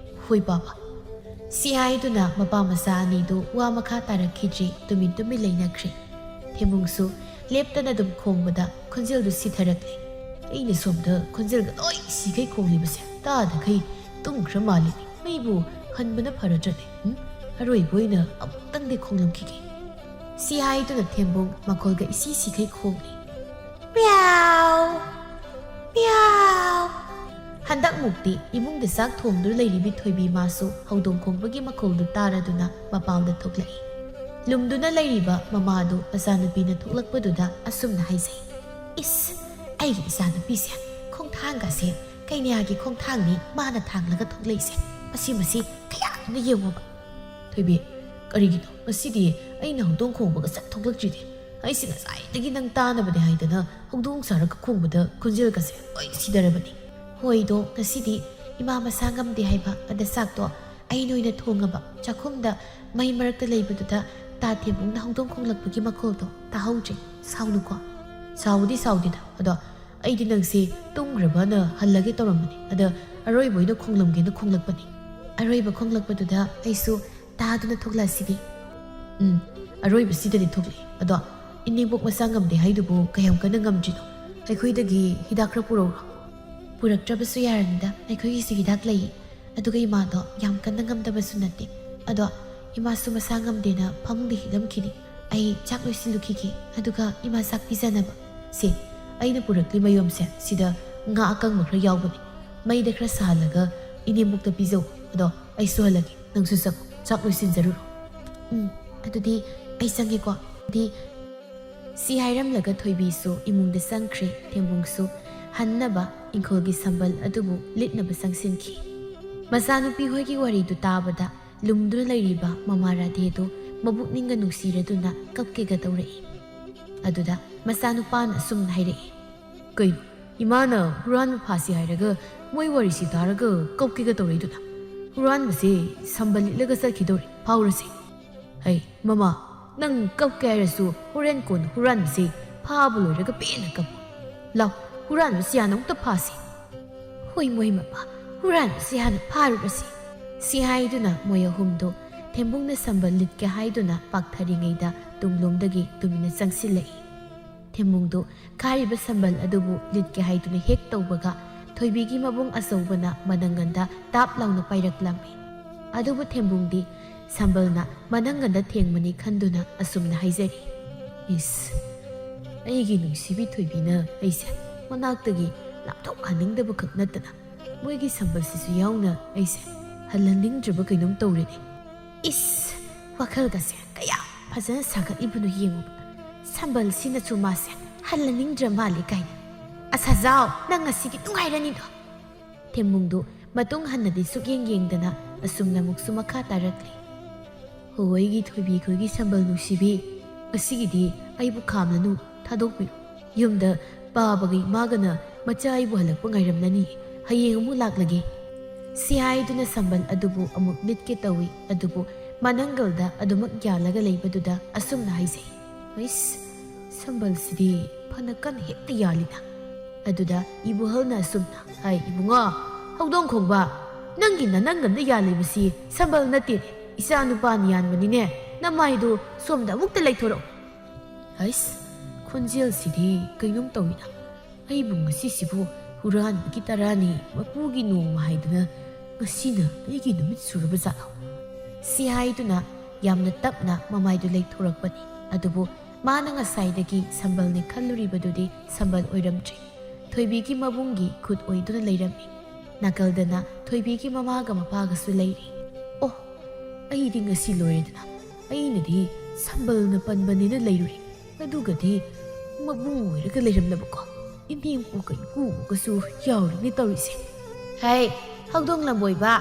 ꯍꯣꯏ ꯄꯥꯕ꯫" ꯁꯤ ꯍꯥꯏꯗꯨꯅ ꯃꯄꯥ ꯃꯆꯥ ꯑꯅꯤꯗꯨ ꯋꯥ ꯃꯈꯥ ꯇꯥꯔꯛꯈꯤꯗ꯭ꯔꯦ, ꯇꯨꯃꯤꯟ ꯇꯨꯃꯤꯟ ꯂꯩꯅꯈ꯭ꯔꯦ꯫ ꯊꯦꯝꯕꯨꯡꯁꯨ ꯂꯦꯞꯇꯅ ꯑꯗꯨꯝ ꯈꯣꯡꯕꯗ ꯈꯣꯟꯖꯦꯜꯗꯨ ꯁꯤꯊꯔꯛꯂꯦ꯫ "ꯑꯩꯅ ꯁꯣꯝꯗ ꯈꯣꯟꯖꯦꯜꯒ ꯂꯣꯏ ꯁꯤꯈꯩ ꯈꯣꯡꯂꯤꯕꯁꯦ ꯇꯥꯗꯈꯩ ꯇꯨꯝꯈ꯭ꯔ ꯃꯥꯜꯂꯤꯅꯦ꯫ ꯃꯩꯕꯨ ꯍꯟꯕꯅ ꯐꯔꯗ꯭ꯔꯅꯦ? ꯎꯝ? ꯑꯔꯣꯏꯕ ꯑꯣꯏꯅ ꯑꯃꯨꯛꯇꯪꯗꯤ ꯈꯣꯡꯂꯝꯈꯤꯒꯦ꯫" ꯁꯤ ꯍꯥꯏꯗꯨꯅ ꯊꯦꯝꯕꯨꯡ ꯃꯈꯣꯜꯒ ꯏꯁꯤ ꯁꯤꯈꯩ ꯈꯣꯡꯂꯤ꯫ "ꯃꯤꯌꯥꯎ! ꯃꯤꯌꯥꯎ!" ꯍꯟꯗꯛꯃꯨꯛꯇꯤ ꯏꯃꯨꯡꯗ ꯆꯥꯛ ꯊꯣꯡꯗꯨꯅ ꯂꯩꯔꯤꯕꯤ ꯊꯣꯏꯕꯤ ꯃꯥꯁꯨ ꯍꯧꯗꯣꯡ ꯈꯣꯡꯕꯒꯤ ꯃꯈꯣꯜꯗꯨ ꯇꯥꯔꯗꯨꯅ ꯃꯄꯥꯜꯗ ꯊꯣꯛꯂꯛꯏ꯫ ꯂꯨꯝꯗꯨꯅ ꯂꯩꯔꯤꯕ ꯃꯃꯥꯗꯨ ꯃꯆꯥꯅꯨꯄꯤꯅ ꯊꯣꯛꯂꯛꯄꯗꯨꯗ ꯑꯁꯨꯝꯅ ꯍꯥꯏꯖꯩ, "ꯏꯁ, ꯑꯩꯒꯤ ꯏꯆꯥꯅꯨꯄꯤꯁꯦ ꯈꯣꯡꯊꯥꯡꯒꯁꯦ ꯀꯩꯅ꯭ꯌꯥꯒꯤ ꯈꯣꯡꯊꯥꯡꯅꯤ ꯃꯥꯅ ꯊꯥꯡꯂꯒ ꯊꯣꯛꯂꯛꯏꯁꯦ꯫ ꯃꯁꯤ, ꯃꯁꯤ ꯀꯌꯥꯗꯨꯅ ꯌꯦꯡꯉꯣꯕ꯫" "ꯊꯣꯏꯕꯤ, ꯀꯔꯤꯒꯤꯅꯣ ꯉꯁꯤꯗꯤ ꯑꯩꯅ ꯍꯧꯗꯣꯡ ꯈꯣꯡꯕꯒ ꯆꯠ ꯊꯣꯛꯂꯛꯇ꯭ꯔꯤꯗꯤ? ꯑꯩꯁꯦ ꯉꯁꯥꯏꯗꯒꯤ ꯅꯪ ꯇꯥꯅꯕꯅꯦ ꯍꯥꯏꯗꯅ ꯍꯧꯗꯣꯡ ꯁꯥꯔꯒ ꯈꯣꯡꯕꯗ ꯈꯣꯟꯖꯦꯜꯒꯁꯦ ꯂꯣꯏ ꯁꯤꯊꯔꯕꯅꯤ꯫" "ꯍꯣꯏꯗꯣ, ꯉꯁꯤꯗꯤ ꯏꯃꯥ ꯃꯁꯥ ꯉꯝꯗꯦ ꯍꯥꯏꯕ, ꯑꯗ ꯆꯥꯛꯇꯣ ꯑꯩꯅ ꯑꯣꯏꯅ ꯊꯣꯡꯉꯕ꯫ ꯆꯥꯛꯈꯨꯝꯗ ꯃꯩ ꯃꯔꯛꯇ ꯂꯩꯕꯗꯨꯗ ꯇꯥ ꯊꯦꯝꯕꯨꯡꯅ ꯍꯧꯗꯣꯡ ꯈꯣꯡꯂꯛꯄꯒꯤ ꯃꯈꯣꯜꯗꯣ ꯇꯥꯍꯧꯗ꯭ꯔꯦ꯫ ꯁꯥꯎꯅꯨꯀꯣ꯫" "ꯁꯥꯎꯕꯨꯗꯤ ꯁꯥꯎꯗꯦꯗ, ꯑꯗꯣ ꯑꯩꯗꯤ ꯅꯪꯁꯦ ꯇꯨꯝꯈ꯭ꯔꯕꯅ ꯍꯜꯂꯒꯦ ꯇꯧꯔꯝꯕꯅꯤ꯫ ꯑꯗ ꯑꯔꯣꯏꯕ ꯑꯣꯏꯅ ꯈꯣꯡꯂꯝꯒꯦꯅ ꯈꯣꯡꯂꯛꯄꯅꯤ꯫" "ꯑꯔꯣꯏꯕ ꯈꯣꯡꯂꯛꯄꯗꯨꯗ ꯑꯩꯁꯨ ꯇꯥꯗꯨꯅ ꯊꯣꯛꯂꯛꯑꯁꯤꯗꯤ꯫" "ꯎꯝ, ꯑꯔꯣꯏꯕꯁꯤꯗꯗꯤ ꯊꯣꯛꯂꯛꯑꯦ꯫ ꯑꯗꯣ ꯏꯅꯦꯝꯕꯣꯛ ꯃꯁꯥ ꯉꯝꯗꯦ ꯍꯥꯏꯗꯨꯕꯨ ꯀꯌꯥꯝ ꯀꯟꯅ ꯉꯝꯗ꯭ꯔꯤꯅꯣ? ꯑꯩꯈꯣꯏꯗꯒꯤ ꯍꯤꯗꯥꯛ ꯈꯔ ꯄꯨꯔꯛꯎꯔꯣ?" "ꯄꯨꯔꯛꯇ꯭ꯔꯕꯁꯨ ꯌꯥꯔꯅꯤꯗ, ꯑꯩꯈꯣꯏꯒꯤꯁꯨ ꯍꯤꯗꯥꯛ ꯂꯩꯌꯦ꯫ ꯑꯗꯨꯒ ꯏꯃꯥꯗꯣ ꯌꯥꯝ ꯀꯟꯅ ꯉꯝꯗꯕꯁꯨ ꯅꯠꯇꯦ꯫ ꯑꯗꯣ ꯏꯃꯥꯁꯨ ꯃꯁꯥ ꯉꯝꯗꯦꯅ ꯐꯃꯨꯡꯗ ꯍꯤꯞꯂꯝꯈꯤꯅꯤ꯫ ꯑꯩ ꯆꯥꯛ ꯂꯣꯏꯁꯤꯜꯂꯨꯈꯤꯒꯦ, ꯑꯗꯨꯒ ꯏꯃꯥ ꯆꯥꯛ ꯄꯤꯖꯅꯕ꯫ ꯁꯦ, ꯑꯩꯅ ꯄꯨꯔꯛꯂꯤ ꯃꯌꯣꯝꯁꯦ ꯁꯤꯗ ꯉꯥ ꯑꯀꯪꯕ ꯈꯔ ꯌꯥꯎꯕꯅꯦ꯫ ꯃꯩꯗ ꯈꯔ ꯁꯥꯍꯜꯂꯒ ꯏꯅꯦꯝꯕꯣꯛꯇ ꯄꯤꯖꯧ꯫ ꯑꯗꯣ ꯑꯩ ꯁꯨꯍꯜꯂꯒꯦ, ꯅꯪꯁꯨ ꯆꯪꯉꯣ, ꯆꯥꯛ ꯂꯣꯏꯁꯤꯟꯖꯔꯨꯔꯣ꯫ ꯎꯝ, ꯑꯗꯨꯗꯤ ꯑꯩ ꯆꯪꯒꯦꯀꯣ꯫ ꯑꯗꯨꯗꯤ ꯁꯤ ꯍꯥꯏꯔꯝꯂꯒ ꯊꯣꯏꯕꯤꯁꯨ ꯏꯃꯨꯡꯗ ꯆꯪꯈ꯭ꯔꯦ꯫ ꯊꯦꯝꯕꯨꯡꯁꯨ ꯍꯟꯅꯕ ꯏꯪꯈꯣꯜꯒꯤ ꯁꯝꯕꯜ ꯑꯗꯨꯕꯨ ꯂꯤꯠꯅꯕ ꯆꯪꯁꯤꯟꯈꯤ꯫ ꯃꯆꯥꯅꯨꯄꯤ ꯍꯣꯏꯒꯤ ꯋꯥꯔꯤꯗꯨ ꯇꯥꯕꯗ ꯂꯨꯝꯗꯨꯅ ꯂꯩꯔꯤꯕ ꯃꯃꯥ ꯔꯥꯙꯦꯗꯨ ꯃꯕꯨꯛꯅꯤꯡꯒ ꯅꯨꯡꯁꯤꯔꯗꯨꯅ ꯀꯞꯀꯦꯒ ꯇꯧꯔꯛꯏ꯫ ꯑꯗꯨꯗ ꯃꯆꯥꯅꯨꯄꯥꯅ ꯑꯁꯨꯝꯅ ꯍꯥꯏꯔꯛꯏ, "ꯀꯩꯅꯣ, ꯏꯃꯥꯅ ꯍꯨꯔꯥꯟꯕ ꯐꯥꯁꯤ ꯍꯥꯏꯔꯒ ꯃꯣꯏ ꯋꯥꯔꯤꯁꯤ ꯇꯥꯔꯒ ꯀꯞꯀꯦꯒ ꯇꯧꯔꯛꯏꯗꯨꯅ? ꯍꯨꯔꯥꯟꯕꯁꯦ ꯁꯝꯕꯜ ꯂꯤꯠꯂꯒ ꯆꯠꯈꯤꯗꯧꯔꯦ, ꯐꯥꯎꯔꯁꯦ꯫" "ꯍꯩ ꯃꯃꯥ, ꯅꯪ ꯀꯞꯀꯦ ꯍꯥꯏꯔꯁꯨ ꯍꯣꯔꯦꯟ ꯀꯣꯟꯅ ꯍꯨꯔꯥꯟꯕꯁꯦ ꯐꯥꯕ ꯂꯣꯏꯔꯒ ꯄꯦꯟꯅ ꯀꯞꯄꯨ꯫ ꯂꯥꯎ, ꯍꯨꯔꯥꯟꯕꯁꯤ ꯍꯥꯟꯅ ꯑꯃꯨꯛꯇ ꯐꯥꯁꯤ꯫" "ꯍꯣꯏ ꯃꯣꯏ ꯃꯃꯥ, ꯍꯨꯔꯥꯟꯕꯁꯤ ꯍꯥꯟꯅ ꯐꯥꯔꯨꯔꯁꯤ꯫" ꯁꯤ ꯍꯥꯏꯗꯨꯅ ꯃꯣꯏ ꯑꯍꯨꯝꯗꯨ ꯊꯦꯝꯕꯨꯡꯅ ꯁꯝꯕꯜ ꯂꯤꯠꯀꯦ ꯍꯥꯏꯗꯨꯅ ꯄꯥꯛꯊꯔꯤꯉꯩꯗ ꯇꯨꯡꯂꯣꯝꯗꯒꯤ ꯇꯨꯃꯤꯟꯅ ꯆꯪꯁꯤꯜꯂꯛꯏ꯫ ꯊꯦꯝꯕꯨꯡꯗꯨ ꯈꯥꯔꯤꯕ ꯁꯝꯕꯜ ꯑꯗꯨꯕꯨ ꯂꯤꯠꯀꯦ ꯍꯥꯏꯗꯨꯅ ꯍꯦꯛ ꯇꯧꯕꯒ ꯊꯣꯏꯕꯤꯒꯤ ꯃꯕꯨꯡ ꯑꯆꯧꯕꯅ ꯃꯅꯪꯒꯟꯗ ꯇꯥꯞ ꯂꯥꯎꯅ ꯄꯥꯏꯔꯛꯂꯝꯃꯤ꯫ ꯑꯗꯨꯕꯨ ꯊꯦꯝꯕꯨꯡꯗꯤ ꯁꯝꯕꯜꯅ ꯃꯅꯪꯒꯟꯗ ꯊꯦꯡꯕꯅꯤ ꯈꯟꯗꯨꯅ ꯑꯁꯨꯝꯅ ꯍꯥꯏꯖꯔꯤ, "ꯏꯁ, ꯑꯩꯒꯤ ꯅꯨꯡꯁꯤꯕꯤ ꯊꯣꯏꯕꯤꯅ ꯑꯩꯁꯦ ꯃꯅꯥꯛꯇꯒꯤ ꯂꯥꯞꯊꯣꯛꯍꯟꯅꯤꯡꯗꯕ ꯈꯛ ꯅꯠꯇꯅ ꯃꯣꯏꯒꯤ ꯁꯝꯕꯜꯁꯤꯁꯨ ꯌꯥꯎꯅ ꯑꯩꯁꯦ ꯍꯜꯍꯟꯅꯤꯡꯗ꯭ꯔꯕ ꯀꯩꯅꯣꯝ ꯇꯧꯔꯦꯅꯦ꯫ ꯏꯁ, ꯋꯥꯈꯜꯒꯁꯦ ꯀꯌꯥ ꯐꯖꯅ ꯁꯥꯒꯠꯂꯤꯕꯅꯣ ꯌꯦꯡꯉꯨꯕ꯫ ꯁꯝꯕꯜꯁꯤꯅꯁꯨ ꯃꯥꯁꯦ ꯍꯜꯍꯟꯅꯤꯡꯗ꯭ꯔ ꯃꯥꯜꯂꯦ ꯀꯥꯏꯅ꯫ ꯑꯁ ꯖꯥꯎ, ꯅꯪ ꯉꯁꯤꯒꯤ ꯅꯨꯡꯉꯥꯏꯔꯅꯤꯗꯣ꯫" ꯊꯦꯝꯕꯨꯡꯗꯨ ꯃꯇꯨꯡ ꯍꯟꯅꯗꯤ ꯁꯨꯛꯌꯦꯡ ꯌꯦꯡꯗꯅ ꯑꯁꯨꯝꯅ ꯑꯃꯨꯛꯁꯨ ꯃꯈꯥ ꯇꯥꯔꯛꯂꯤ, "ꯍꯣ, ꯑꯩꯒꯤ ꯊꯣꯏꯕꯤ ꯈꯣꯏꯒꯤ ꯁꯝꯕꯜ ꯅꯨꯡꯁꯤꯕꯤ, ꯉꯁꯤꯒꯤꯗꯤ ꯑꯩꯕꯨ ꯈꯥꯝꯂꯅꯨ, ꯊꯥꯗꯣꯛꯄꯤꯔꯣ꯫ ꯌꯨꯝꯗ ꯄꯥꯕꯒ ꯏꯃꯥꯒꯅ ꯃꯆꯥ ꯑꯩꯕꯨ ꯍꯜꯂꯛꯄ ꯉꯥꯏꯔꯝꯂꯅꯤ, ꯍꯌꯦꯡ ꯑꯃꯨꯛ ꯂꯥꯛꯂꯒꯦ꯫" ꯁꯤ ꯍꯥꯏꯗꯨꯅ ꯁꯝꯕꯜ ꯑꯗꯨꯕꯨ ꯑꯃꯨꯛ ꯂꯤꯠꯀꯦ ꯇꯧꯏ, ꯑꯗꯨꯕꯨ ꯃꯅꯪꯒꯜꯗ ꯑꯗꯨꯃꯛ ꯌꯥꯜꯂꯒ ꯂꯩꯕꯗꯨꯗ ꯑꯁꯨꯝꯅ ꯍꯥꯏꯖꯩ, "ꯏꯁ, ꯁꯝꯕꯜꯁꯤꯗꯤ ꯐꯅ ꯀꯟꯅ ꯍꯦꯛꯇ ꯌꯥꯜꯂꯤꯅ꯫" ꯑꯗꯨꯗ ꯏꯕꯨꯍꯜꯅ ꯑꯁꯨꯝꯅ, "ꯍꯥꯏ ꯏꯕꯨꯡꯉꯣ, ꯍꯧꯗꯣꯡ ꯈꯣꯡꯕ, ꯅꯪꯒꯤ ꯅꯅꯪꯒꯟꯗ ꯌꯥꯜꯂꯤꯕꯁꯤ ꯁꯝꯕꯜ ꯅꯠꯇꯦꯅꯦ, ꯏꯆꯥ ꯅꯨꯄꯥꯅ ꯌꯥꯟꯕꯅꯤꯅꯦ, ꯅꯃꯥꯏꯗꯨ ꯁꯣꯝꯗ ꯑꯃꯨꯛꯇ ꯂꯩꯊꯣꯔꯛꯎ꯫" ꯍꯩꯁ, ꯈꯣꯟꯖꯦꯜꯁꯤꯗꯤ ꯀꯩꯅꯣꯝ ꯇꯧꯏꯅ꯫ ꯑꯩꯕꯨ ꯉꯁꯤꯁꯤꯕꯨ ꯍꯨꯔꯥꯟꯕꯒꯤ ꯇꯔꯥꯅꯤ ꯃꯄꯨꯒꯤ ꯅꯣꯡꯃ ꯍꯥꯏꯗꯨꯅ ꯉꯁꯤꯅ ꯑꯩꯒꯤ ꯅꯨꯃꯤꯠ ꯁꯨꯔꯕ ꯖꯥꯠꯂꯣ? ꯁꯤ ꯍꯥꯏꯗꯨꯅ ꯌꯥꯝꯅ ꯇꯞꯅ ꯃꯃꯥꯏꯗꯨ ꯂꯩꯊꯣꯔꯛꯄꯅꯤ꯫ ꯑꯗꯨꯕꯨ ꯃꯥꯅ ꯉꯁꯥꯏꯗꯒꯤ ꯁꯝꯕꯜꯅꯤ ꯈꯜꯂꯨꯔꯤꯕꯗꯨꯗꯤ ꯁꯝꯕꯜ ꯑꯣꯏꯔꯝꯗ꯭ꯔꯦ꯫ ꯊꯣꯏꯕꯤꯒꯤ ꯃꯕꯨꯡꯒꯤ ꯈꯨꯠ ꯑꯣꯏꯗꯨꯅ ꯂꯩꯔꯝꯃꯤ꯫ ꯅꯥꯀꯜꯗꯅ ꯊꯣꯏꯕꯤꯒꯤ ꯃꯃꯥꯒ ꯃꯄꯥꯒꯁꯨ ꯂꯩꯔꯤ꯫ ꯑꯣ, ꯑꯩꯗꯤ ꯉꯁꯤ ꯂꯣꯏꯔꯦꯗꯅ꯫ ꯑꯩꯅꯗꯤ ꯁꯝꯕꯜꯅ ꯄꯟꯕꯅꯦꯅ ꯂꯩꯔꯨꯔꯦ꯫ ꯑꯗꯨꯒꯗꯤ ꯃꯕꯨꯡ ꯑꯣꯏꯔꯒ ꯂꯩꯔꯝꯂꯕꯀꯣ꯫ ꯏꯅꯦꯝꯄꯣꯛꯀ ꯏꯄꯨꯒꯁꯨ ꯌꯥꯎꯔꯤꯅꯦ ꯇꯧꯔꯤꯁꯦ꯫ ꯍꯩ, ꯍꯧꯗꯣꯡ ꯂꯝꯕꯣꯏꯕ,